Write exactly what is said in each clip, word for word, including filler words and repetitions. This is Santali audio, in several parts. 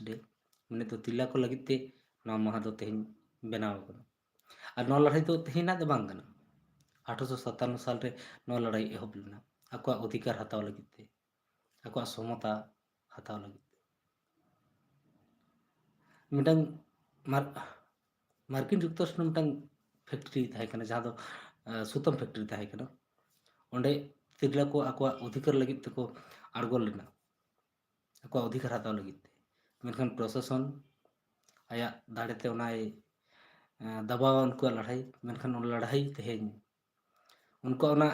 Day, ᱢᱟᱱᱮ ᱫᱚ ᱛᱤᱨᱞᱟᱹ ᱠᱚ ᱞᱟᱹᱜᱤᱫ ᱛᱮ ᱱᱚᱣᱟ ᱢᱟᱦᱟ ᱫᱚ ᱛᱮᱦᱮᱧ ᱵᱮᱱᱟᱣ ᱟᱠᱟᱱᱟ᱾ ᱟᱨ ᱱᱚᱣᱟ ᱞᱟᱹᱲᱦᱟᱹᱭ ᱫᱚ ᱛᱮᱦᱮᱧᱟᱜ ᱫᱚ ᱵᱟᱝ ᱠᱟᱱᱟ᱾ ᱟᱴᱷᱨᱚᱥᱚ ᱥᱟᱛᱟᱱᱱᱚ ᱥᱟᱞ ᱨᱮ ᱱᱚᱣᱟ ᱞᱟᱹᱲᱦᱟᱹᱭ ᱮᱦᱚᱵ ᱞᱮᱱᱟ, ᱟᱠᱚᱣᱟᱜ ᱚᱫᱷᱤᱠᱟᱨ ᱦᱟᱛᱟᱣ ᱞᱟᱹᱜᱤᱫ ᱛᱮ, ᱟᱠᱚᱣᱟᱜ ᱥᱚᱢᱚᱛᱟ ᱦᱟᱛᱟᱣ ᱞᱟᱹᱜᱤᱫ ᱛᱮ᱾ ᱢᱤᱫᱴᱟᱝ ᱢᱟᱨ-, ᱢᱟᱨᱠᱤᱱ ᱡᱩᱠᱛᱚᱨᱟᱥᱴᱨᱚ ᱢᱤᱫᱴᱟᱝ factory ᱛᱟᱦᱮᱸ ᱠᱟᱱᱟ, ᱡᱟᱦᱟᱸ ᱫᱚ, ᱟᱸ, ᱥᱩᱛᱟᱹᱢ factory ᱛᱟᱦᱮᱸ ᱠᱟᱱᱟ᱾ ᱚᱸᱰᱮ ᱛᱤᱨᱞᱟᱹ ᱠᱚ ᱟᱠᱚᱣᱟᱜ ᱚᱫᱷᱤᱠᱟᱨ ᱞᱟᱹᱜᱤᱫ ᱛᱮᱠᱚ ᱟᱬᱜᱚ ᱞᱮᱱᱟ, ᱟᱠᱚᱣᱟᱜ ᱚᱫᱷᱤᱠᱟᱨ ᱦᱟᱛᱟᱣ ᱞᱟᱹᱜᱤᱫ ᱛᱮ᱾ ᱢᱮᱱᱠᱷᱟᱱ ᱯᱨᱚᱥᱟᱥᱚᱱ ᱟᱭᱟᱜ ᱫᱟᱲᱮᱛᱮ ᱚᱱᱟᱭ, ᱟᱸ, ᱫᱟᱵᱟᱣᱟ ᱩᱱᱠᱩᱣᱟᱜ ᱞᱟᱹᱲᱦᱟᱹᱭ᱾ ᱢᱮᱱᱠᱷᱟᱱ ᱚᱱᱟ ᱞᱟᱹᱲᱦᱟᱹᱭ ᱛᱮᱦᱮᱧ, ᱩᱱᱠᱩᱣᱟᱜ ᱚᱱᱟ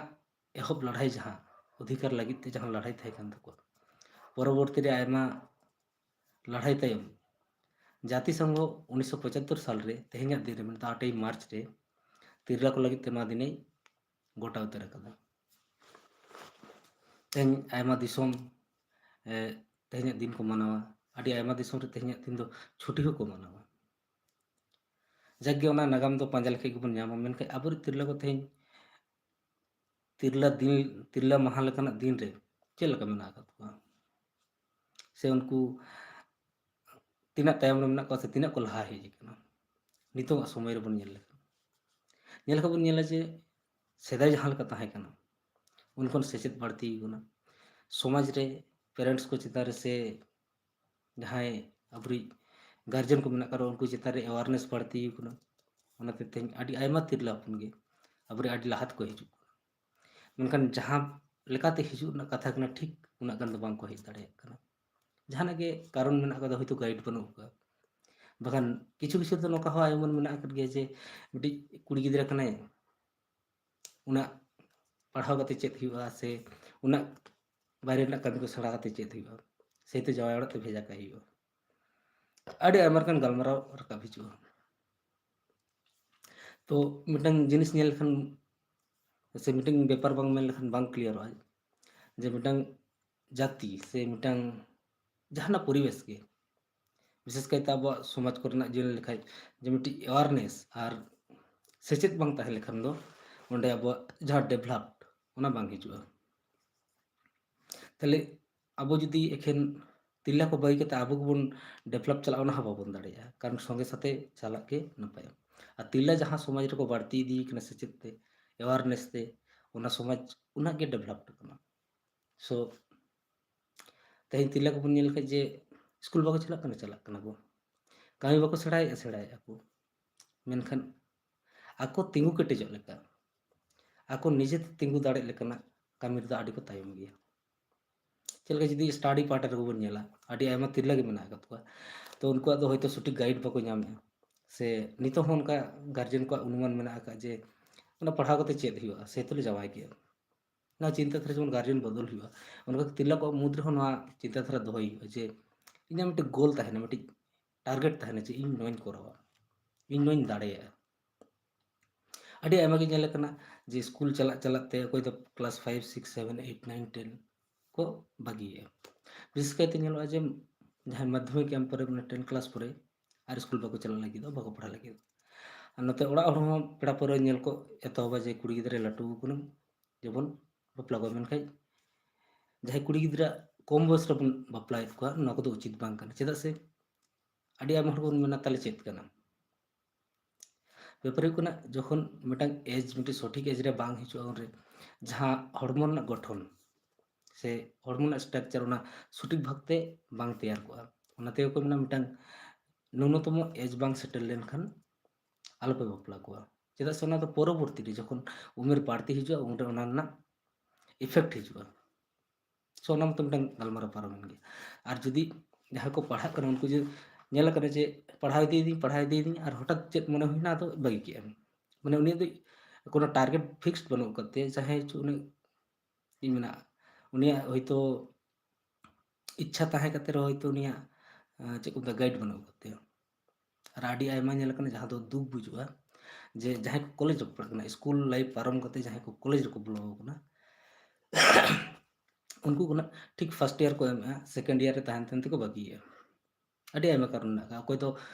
ᱮᱦᱚᱵ ᱞᱟᱹᱲᱦᱟᱹᱭ, ᱡᱟᱦᱟᱸ ᱚᱫᱷᱤᱠᱟᱨ ᱞᱟᱹᱜᱤᱫ ᱛᱮ ᱡᱟᱦᱟᱸ ᱞᱟᱹᱲᱦᱟᱹᱭ ᱛᱟᱦᱮᱸ ᱠᱟᱱ ᱛᱟᱠᱚᱣᱟ, ᱯᱚᱨᱚᱵᱚᱨᱛᱤ ᱨᱮ ᱟᱭᱢᱟ ᱞᱟᱹᱲᱦᱟᱹᱭ ᱛᱟᱭᱚᱢ ᱡᱟᱛᱤ ᱥᱚᱝᱜᱷᱚ ᱩᱱᱤᱥᱥᱚ ᱯᱚᱸᱪᱟᱛᱛᱳᱨ ᱥᱟᱞ ᱨᱮ ᱛᱮᱦᱮᱧᱟᱜ ᱫᱤᱱ ᱨᱮ, ᱢᱮᱱᱫᱚ ᱟᱴᱮᱭ ᱢᱟᱨᱪ ᱨᱮ ᱛᱤᱨᱞᱟᱹ ᱠᱚ ᱞᱟᱹᱜᱤᱫ ᱛᱮ ᱱᱚᱣᱟ ᱫᱤᱱᱮ ᱜᱚᱴᱟ ᱩᱛᱟᱹᱨ ᱟᱠᱟᱫᱟ᱾ ᱛᱮᱦᱮᱧ ᱟᱭᱢᱟ ᱫᱤᱥᱚᱢ, ᱮ, ᱛᱮᱦᱮᱧᱟᱜ ᱫᱤᱱ ᱠᱚ ᱢᱟᱱᱟᱣᱟ᱾ ᱟᱹᱰᱤ ᱟᱭᱢᱟ ᱫᱤᱥᱚᱢ ᱨᱮ ᱛᱮᱦᱮᱧᱟᱜ ᱫᱤᱱ ᱫᱚ ᱪᱷᱩᱴᱤ ᱦᱚᱸᱠᱚ ᱢᱟᱱᱟᱣᱟ᱾ ᱡᱟᱠᱜᱮ ᱚᱱᱟ ᱱᱟᱜᱟᱢ ᱫᱚ ᱯᱟᱸᱡᱟ ᱞᱮᱠᱷᱟᱡ ᱜᱮᱵᱚᱱ ᱧᱟᱢᱟ᱾ ᱢᱮᱱᱠᱷᱟᱱ ᱟᱵᱚᱨᱮᱱ ᱛᱤᱨᱞᱟᱹ ᱠᱚ ᱛᱮᱦᱮᱧ ᱛᱤᱨᱞᱟᱹ ᱫᱤᱱ, ᱛᱤᱨᱞᱟᱹ ᱢᱟᱦᱟ ᱞᱮᱠᱟᱱᱟᱜ ᱫᱤᱱ ᱨᱮ ᱪᱮᱫ ᱞᱮᱠᱟ ᱢᱮᱱᱟᱜ ᱟᱠᱟᱫ ᱠᱚᱣᱟ? ᱥᱮ ᱩᱱᱠᱩ ᱛᱤᱱᱟᱹᱜ ᱛᱟᱭᱚᱢ ᱨᱮ ᱢᱮᱱᱟᱜ ᱠᱚᱣᱟ ᱥᱮ ᱛᱤᱱᱟᱹᱜ ᱠᱚ ᱞᱟᱦᱟ ᱦᱮᱡ ᱟᱠᱟᱱᱟ? ᱱᱤᱛᱚᱜᱟᱜ ᱥᱚᱢᱚᱭ ᱨᱮᱵᱚᱱ ᱧᱮᱞ ᱞᱮᱠᱷᱟᱱ, ᱧᱮᱞ ᱞᱮᱠᱷᱟᱱ ᱵᱚᱱ ᱧᱮᱞᱟ ᱡᱮ ᱥᱮᱫᱟᱭ ᱡᱟᱦᱟᱸ ᱞᱮᱠᱟ ᱛᱟᱦᱮᱸ ᱠᱟᱱᱟ, ᱩᱱ ᱠᱷᱚᱱ ᱥᱮᱪᱮᱫ ᱵᱟᱹᱲᱛᱤ ᱟᱠᱟᱱᱟ᱾ ᱥᱚᱢᱟᱡᱽ ᱨᱮ parents ᱠᱚ ᱪᱮᱛᱟᱱ ᱨᱮ ᱥᱮ ᱡᱟᱦᱟᱸᱭ ᱟᱵᱚᱨᱤᱡ guardian ᱠᱚ ᱢᱮᱱᱟᱜ ᱠᱚ ᱨᱮᱦᱚᱸ, ᱩᱱᱠᱩ ᱪᱮᱛᱟᱱ ᱨᱮ awareness ᱵᱟᱹᱲᱛᱤ ᱟᱠᱟᱱᱟ᱾ ᱚᱱᱟᱛᱮ ᱛᱮᱦᱮᱧ ᱟᱹᱰᱤ ᱟᱭᱢᱟ ᱛᱤᱨᱞᱟᱹ ᱦᱚᱯᱚᱱ ᱜᱮ ᱟᱵᱚᱨᱮᱱ ᱟᱹᱰᱤ ᱞᱟᱦᱟ ᱛᱮᱠᱚ ᱦᱤᱡᱩᱜ ᱠᱟᱱᱟ᱾ ᱢᱮᱱᱠᱷᱟᱱ ᱡᱟᱦᱟᱸ ᱞᱮᱠᱟᱛᱮ ᱦᱤᱡᱩᱜ ᱨᱮᱱᱟᱜ ᱠᱟᱛᱷᱟ ᱠᱟᱱᱟ, ᱴᱷᱤᱠ ᱩᱱᱟᱹᱜ ᱜᱟᱱ ᱫᱚ ᱵᱟᱝ ᱠᱚ ᱦᱮᱡ ᱫᱟᱲᱮᱭᱟᱜ ᱠᱟᱱᱟ᱾ ᱡᱟᱦᱟᱱᱟᱜ ᱜᱮ ᱠᱟᱨᱚᱱ ᱢᱮᱱᱟᱜ ᱟᱠᱟᱫᱟ, ᱦᱚᱭᱛᱳ guide ᱵᱟᱹᱱᱩᱜ ᱟᱠᱟᱫᱟ᱾ ᱵᱟᱠᱷᱟᱱ ᱠᱤᱪᱷᱩ ᱠᱤᱪᱷᱩ ᱫᱚ ᱱᱚᱝᱠᱟ ᱦᱚᱸ ᱟᱭᱢᱟ ᱢᱮᱱᱟᱜ ᱟᱠᱟᱫ ᱜᱮᱭᱟ ᱡᱮ ᱢᱤᱫᱴᱤᱡ ᱠᱩᱲᱤ ᱜᱤᱫᱽᱨᱟᱹ ᱠᱟᱱᱟᱭ, ᱩᱱᱟᱹᱜ ᱯᱟᱲᱦᱟᱣ ᱠᱟᱛᱮ ᱪᱮᱫ ᱦᱩᱭᱩᱜᱼᱟ, ᱥᱮ ᱩᱱᱟᱹᱜ ᱵᱟᱭᱨᱮ ᱨᱮᱱᱟᱜ ᱠᱟᱹᱢᱤ ᱠᱚ ᱥᱮᱬᱟ ᱠᱟᱛᱮ ᱪᱮᱫ ᱦᱩᱭᱩᱜᱼᱟ, ᱥᱮᱭ ᱛᱚ ᱡᱟᱶᱟᱭ ᱚᱲᱟᱜ ᱛᱮ ᱵᱷᱮᱡᱟ ᱠᱟᱭ ᱦᱩᱭᱩᱜᱼᱟ᱾ ᱟᱹᱰᱤ ᱟᱭᱢᱟ ᱞᱮᱠᱟᱱ ᱜᱟᱞᱢᱟᱨᱟᱣ ᱨᱟᱠᱟᱵ ᱦᱤᱡᱩᱜᱼᱟ᱾ ᱛᱚ ᱢᱤᱫᱴᱟᱝ ᱡᱤᱱᱤᱥ ᱧᱮᱞ ᱞᱮᱠᱷᱟᱱ, ᱥᱮ ᱢᱤᱫᱴᱟᱝ ᱵᱮᱯᱟᱨ ᱵᱟᱝ ᱢᱮᱱ ᱞᱮᱠᱷᱟᱱ ᱵᱟᱝ ᱠᱞᱤᱭᱟᱨᱚᱜᱼᱟ ᱡᱮ ᱢᱤᱫᱴᱟᱝ ᱡᱟᱹᱛᱤ ᱥᱮ ᱢᱤᱫᱴᱟᱝ ᱡᱟᱦᱟᱱᱟᱜ ᱯᱚᱨᱤᱵᱮᱥ ᱜᱮ, ᱵᱤᱥᱮᱥ ᱠᱟᱭᱛᱮ ᱟᱵᱚᱣᱟᱜ ᱥᱚᱢᱟᱡᱽ ᱠᱚᱨᱮᱱᱟᱜ ᱧᱮᱞ ᱞᱮᱠᱷᱟᱡ, ᱡᱮ ᱢᱤᱫᱴᱤᱡ awareness ᱟᱨ ᱥᱮᱪᱮᱫ ᱵᱟᱝ ᱛᱟᱦᱮᱸ ᱞᱮᱠᱷᱟᱱ ᱫᱚ ᱚᱸᱰᱮ ᱟᱵᱚᱣᱟᱜ ᱡᱟᱦᱟᱸ developed, ᱚᱱᱟ ᱵᱟᱝ ᱦᱤᱡᱩᱜᱼᱟ᱾ ᱛᱟᱦᱞᱮ ᱟᱵᱚ ᱡᱩᱫᱤ ᱮᱠᱷᱮᱱ ᱛᱤᱨᱞᱟᱹ ᱠᱚ ᱵᱟᱹᱜᱤ ᱠᱟᱛᱮ ᱟᱵᱚ ᱜᱮᱵᱚᱱ ᱰᱮᱵᱷᱞᱚᱯ ᱪᱟᱞᱟᱜᱼᱟ, ᱚᱱᱟ ᱦᱚᱸ ᱵᱟᱵᱚᱱ ᱫᱟᱲᱮᱭᱟᱜᱼᱟ᱾ ᱠᱟᱨᱚᱱ ᱥᱚᱸᱜᱮ ᱥᱟᱛᱮ ᱪᱟᱞᱟᱜ ᱜᱮ ᱱᱟᱯᱟᱭᱟ᱾ ᱟᱨ ᱛᱤᱨᱞᱟᱹ ᱡᱟᱦᱟᱸ ᱥᱚᱢᱟᱡᱽ ᱨᱮᱠᱚ ᱵᱟᱹᱲᱛᱤ ᱤᱫᱤ ᱠᱟᱱᱟ ᱥᱮᱪᱮᱫ ᱛᱮ, ᱮᱣᱟᱨᱱᱮᱥ ᱛᱮ, ᱚᱱᱟ ᱥᱚᱢᱟᱡᱽ ᱩᱱᱟᱹᱜ ᱜᱮ ᱰᱮᱵᱷᱞᱚᱯ ᱠᱟᱱᱟ᱾ ᱥᱳ ᱛᱮᱦᱮᱧ ᱛᱤᱨᱞᱟᱹ ᱠᱚᱵᱚᱱ ᱧᱮᱞ ᱞᱮᱠᱷᱟᱡ ᱡᱮ ᱥᱠᱩᱞ ᱵᱟᱠᱚ ᱪᱟᱞᱟᱜ ᱠᱟᱱᱟ, ᱪᱟᱞᱟᱜ ᱠᱟᱱᱟ ᱠᱚ, ᱠᱟᱹᱢᱤ ᱵᱟᱠᱚ ᱥᱮᱬᱟᱭᱮᱫᱼᱟ, ᱥᱮᱬᱟᱭᱮᱫᱼᱟ ᱠᱚ, ᱢᱮᱱᱠᱷᱟᱱ ᱟᱠᱚ ᱛᱤᱸᱜᱩ ᱠᱮᱴᱮᱡᱚᱜ ᱞᱮᱠᱟ, ᱟᱠᱚ ᱱᱤᱡᱮᱛᱮ ᱛᱤᱸᱜᱩ ᱫᱟᱲᱮᱜ ᱞᱮᱠᱟᱱᱟᱜ ᱠᱟᱹᱢᱤ ᱨᱮᱫᱚ ᱟᱹᱰᱤ ᱠᱚ ᱛᱟᱭᱚᱢ ᱜᱮᱭᱟ᱾ ᱪᱮᱫ ᱞᱮᱠᱟ ᱡᱩᱫᱤ ᱥᱴᱟᱰᱤ ᱯᱟᱦᱴᱟ ᱨᱮᱜᱮ ᱵᱚᱱ ᱧᱮᱞᱟ, ᱟᱹᱰᱤ ᱟᱭᱢᱟ ᱛᱤᱨᱞᱟᱹ ᱜᱮ ᱢᱮᱱᱟᱜ ᱟᱠᱟᱫ ᱠᱚᱣᱟ, ᱛᱚ ᱩᱱᱠᱩᱣᱟᱜ ᱫᱚ ᱦᱚᱭᱛᱳ ᱥᱚᱴᱷᱤᱠ ᱜᱟᱭᱤᱰ ᱵᱟᱠᱚ ᱧᱟᱢᱮᱫᱼᱟ, ᱥᱮ ᱱᱤᱛᱚᱜ ᱦᱚᱸ ᱚᱱᱠᱟ ᱜᱟᱨᱡᱮᱱ ᱠᱚᱣᱟᱜ ᱚᱱᱩᱢᱟᱱ ᱢᱮᱱᱟᱜ ᱟᱠᱟᱫ ᱡᱮ ᱚᱱᱟ ᱯᱟᱲᱦᱟᱣ ᱠᱟᱛᱮ ᱪᱮᱫ ᱦᱩᱭᱩᱜᱼᱟ, ᱥᱮ ᱛᱚᱞᱮ ᱡᱟᱶᱟᱭ ᱠᱮᱫᱼᱟ᱾ ᱱᱚᱣᱟ ᱪᱤᱱᱛᱟᱹ ᱫᱷᱟᱨᱟ ᱡᱮᱢᱚᱱ ᱜᱟᱨᱡᱮᱱ ᱵᱚᱫᱚᱞ ᱦᱩᱭᱩᱜᱼᱟ, ᱚᱱᱠᱟ ᱛᱤᱨᱞᱟᱹ ᱠᱚᱣᱟᱜ ᱢᱩᱫᱽ ᱨᱮᱦᱚᱸ ᱱᱚᱣᱟ ᱪᱤᱱᱛᱟᱹ ᱫᱷᱟᱨᱟ ᱫᱚᱦᱚᱭ ᱦᱩᱭᱩᱜᱼᱟ ᱡᱮ ᱤᱧᱟᱹᱜ ᱢᱤᱫᱴᱤᱡ ᱜᱳᱞ ᱛᱟᱦᱮᱱᱟ, ᱢᱤᱫᱴᱤᱡ ᱴᱟᱨᱜᱮᱴ ᱛᱟᱦᱮᱱᱟ ᱡᱮ ᱤᱧ ᱱᱚᱣᱟᱧ ᱠᱚᱨᱟᱣᱟ, ᱤᱧ ᱱᱚᱣᱟᱧ ᱫᱟᱲᱮᱭᱟᱜᱼᱟ᱾ ᱟᱹᱰᱤ ᱟᱭᱢᱟ ᱜᱮ ᱧᱮᱞ ᱟᱠᱟᱱᱟ ᱡᱮ ᱥᱠᱩᱞ ᱪᱟᱞᱟᱜ ᱪᱟᱞᱟᱜ ᱛᱮ ᱚᱠᱚᱭ ᱫᱚ class five, six, seven, eight, nine, ten ᱠᱚ ᱵᱟᱹᱜᱤᱭᱮᱫᱼᱟ᱾ ᱵᱤᱥᱮᱥ ᱠᱟᱭᱛᱮ ᱧᱮᱞᱚᱜᱼᱟ ᱡᱮ ᱡᱟᱦᱟᱸᱭ ᱢᱟᱫᱽᱫᱷᱚᱢᱤᱠ ᱮᱢ ᱯᱚᱨᱮ, ᱢᱟᱱᱮ ᱴᱮᱱ ᱠᱞᱟᱥ ᱯᱚᱨᱮ ᱟᱨ ᱥᱠᱩᱞ ᱵᱟᱠᱚ ᱪᱟᱞᱟᱜ ᱞᱟᱹᱜᱤᱫᱚᱜ, ᱵᱟᱠᱚ ᱯᱟᱲᱦᱟᱜ ᱞᱟᱹᱜᱤᱫᱚᱜ᱾ ᱟᱨ ᱱᱚᱛᱮ ᱚᱲᱟᱜ ᱦᱚᱲ ᱦᱚᱸ ᱯᱮᱲᱟ ᱯᱟᱹᱣᱨᱟᱹ ᱧᱮᱞ ᱠᱚ ᱮᱛᱚᱦᱚᱵᱟ ᱡᱮ ᱠᱩᱲᱤ ᱜᱤᱫᱽᱨᱟᱹ ᱞᱟᱹᱴᱩ ᱟᱠᱟᱱᱟ, ᱡᱮᱵᱚᱱ ᱵᱟᱯᱞᱟ ᱠᱚᱣᱟ᱾ ᱢᱮᱱᱠᱷᱟᱱ ᱡᱟᱦᱟᱸᱭ ᱠᱩᱲᱤ ᱜᱤᱫᱽᱨᱟᱹ ᱠᱚᱢ ᱵᱚᱭᱚᱥ ᱨᱮᱵᱚᱱ ᱵᱟᱯᱞᱟᱭᱮᱫ ᱠᱚᱣᱟ, ᱱᱚᱣᱟ ᱠᱚᱫᱚ ᱩᱪᱤᱛ ᱵᱟᱝ ᱠᱟᱱᱟ᱾ ᱪᱮᱫᱟᱜ ᱥᱮ ᱟᱹᱰᱤ ᱟᱭᱢᱟ ᱦᱚᱲ ᱵᱚᱱ ᱢᱮᱱᱟ, "ᱛᱟᱦᱞᱮ ᱪᱮᱫ ᱠᱟᱱᱟ?" ᱵᱮᱯᱟᱨ ᱦᱩᱭᱩᱜ ᱠᱟᱱᱟ, ᱡᱚᱠᱷᱚᱱ ᱢᱤᱫᱴᱟᱝ ᱮᱡᱽ, ᱢᱤᱫᱴᱤᱡ ᱥᱚᱴᱷᱤᱠ ᱮᱡᱽ ᱨᱮ ᱵᱟᱝ ᱦᱤᱡᱩᱜᱼᱟ, ᱩᱱᱨᱮ ᱡᱟᱦᱟᱸ ᱦᱚᱲᱢᱚ ᱨᱮᱱᱟᱜ ᱜᱚᱴᱷᱚᱱ ᱥᱮ ᱦᱚᱲᱢᱚ ᱨᱮᱱᱟᱜ ᱥᱴᱨᱟᱠᱪᱟᱨ, ᱚᱱᱟ ᱥᱚᱴᱷᱤᱠ ᱵᱷᱟᱵᱽᱛᱮ ᱵᱟᱝ ᱛᱮᱭᱟᱨ ᱠᱚᱜᱼᱟ᱾ ᱚᱱᱟ ᱛᱮᱜᱮ ᱠᱚ ᱢᱮᱱᱟ, ᱢᱤᱫᱴᱟᱝ ᱱᱩᱱᱚᱛᱚᱢᱚ ᱮᱡᱽ ᱵᱟᱝ ᱥᱮᱴᱮᱞ ᱞᱮᱱᱠᱷᱟᱱ ᱟᱞᱚᱯᱮ ᱵᱟᱯᱞᱟ ᱠᱚᱣᱟ᱾ ᱪᱮᱫᱟᱜ ᱥᱮ ᱚᱱᱟ ᱫᱚ ᱯᱚᱨᱚᱵᱚᱨᱛᱤ ᱨᱮ ᱡᱚᱠᱷᱚᱱ ᱩᱢᱮᱨ ᱵᱟᱹᱲᱛᱤ ᱦᱤᱡᱩᱜᱼᱟ, ᱩᱱᱨᱮ ᱚᱱᱟ ᱨᱮᱱᱟᱜ ᱤᱯᱷᱮᱠᱴ ᱦᱤᱡᱩᱜᱼᱟ᱾ ᱥᱳ ᱚᱱᱟ ᱢᱟᱛᱚ ᱢᱤᱫᱴᱟᱝ ᱜᱟᱞᱢᱟᱨᱟᱣ ᱯᱟᱨᱚᱢᱮᱱ ᱜᱮᱭᱟ᱾ ᱟᱨ ᱡᱩᱫᱤ ᱡᱟᱦᱟᱸᱭ ᱠᱚ ᱯᱟᱲᱦᱟᱜ ᱠᱟᱱᱟ, ᱩᱱᱠᱩ ᱡᱩᱫᱤ ᱧᱮᱞ ᱟᱠᱟᱱᱟ ᱡᱮ ᱯᱟᱲᱦᱟᱣ ᱤᱫᱤᱭᱮᱫᱤᱧ, ᱯᱟᱲᱦᱟᱣ ᱤᱫᱤᱭᱮᱫᱤᱧ, ᱟᱨ ᱦᱚᱴᱟᱛ ᱪᱮᱫ ᱢᱚᱱᱮ ᱦᱩᱭᱱᱟ, ᱟᱫᱚ ᱵᱟᱹᱜᱤ ᱠᱮᱜᱼᱟ᱾ ᱢᱟᱱᱮ ᱩᱱᱤᱭᱟᱜ ᱫᱚ ᱠᱳᱱᱳ ᱴᱟᱨᱜᱮᱴ ᱯᱷᱤᱠᱥᱰ ᱵᱟᱹᱱᱩᱜ ᱟᱠᱟᱫ ᱛᱟᱭᱟ, ᱡᱟᱦᱟᱸᱭ ᱦᱚᱪᱚ ᱩᱱᱤ, ᱪᱮᱫ ᱤᱧ ᱢᱮᱱᱟ, ᱩᱱᱤᱭᱟᱜ ᱦᱚᱭᱛᱳ ᱤᱪᱪᱷᱟ ᱛᱟᱦᱮᱸ ᱠᱟᱛᱮ ᱨᱮᱦᱚᱸ ᱦᱚᱭᱛᱳ ᱩᱱᱤᱭᱟᱜ, ᱟᱸ, ᱪᱮᱫ ᱠᱚ ᱢᱮᱛᱟᱜᱼᱟ, ᱜᱟᱭᱤᱰ ᱵᱟᱹᱱᱩᱜ ᱟᱠᱟᱫ ᱛᱟᱭᱟ᱾ ᱟᱨ ᱟᱹᱰᱤ ᱟᱭᱢᱟ ᱧᱮᱞ ᱟᱠᱟᱱᱟ ᱡᱟᱦᱟᱸ ᱫᱚ ᱫᱩᱠ ᱵᱩᱡᱩᱜᱼᱟ, ᱡᱮ ᱡᱟᱦᱟᱸᱭ ᱠᱚ ᱠᱚᱞᱮᱡᱽ ᱨᱮᱠᱚ ᱯᱟᱲᱦᱟᱜ ᱠᱟᱱᱟ, ᱥᱠᱩᱞ ᱞᱟᱭᱤᱯᱷ ᱯᱟᱨᱚᱢ ᱠᱟᱛᱮ ᱡᱟᱦᱟᱸᱭ ᱠᱚ ᱠᱚᱞᱮᱡᱽ ᱨᱮᱠᱚ ᱵᱚᱞᱚ ᱟᱠᱟᱱᱟ, ᱩᱱᱠᱩ ᱠᱷᱚᱱᱟᱜ ᱴᱷᱤᱠ ᱯᱷᱟᱥᱴ ᱤᱭᱟᱨ ᱠᱚ ᱮᱢᱮᱜᱼᱟ, ᱥᱮᱠᱮᱱᱰ ᱤᱭᱟᱨ ᱨᱮ ᱛᱟᱦᱮᱱ ᱛᱟᱦᱮᱱ ᱛᱮᱠᱚ ᱵᱟᱹᱜᱤᱭᱮᱜᱼᱟ᱾ ᱟᱹᱰᱤ ᱟᱭᱢᱟ ᱠᱟᱨᱚᱱ ᱢᱮᱱᱟᱜ ᱟᱠᱟᱫᱼᱟ᱾ ᱚᱠᱚᱭ ᱫᱚ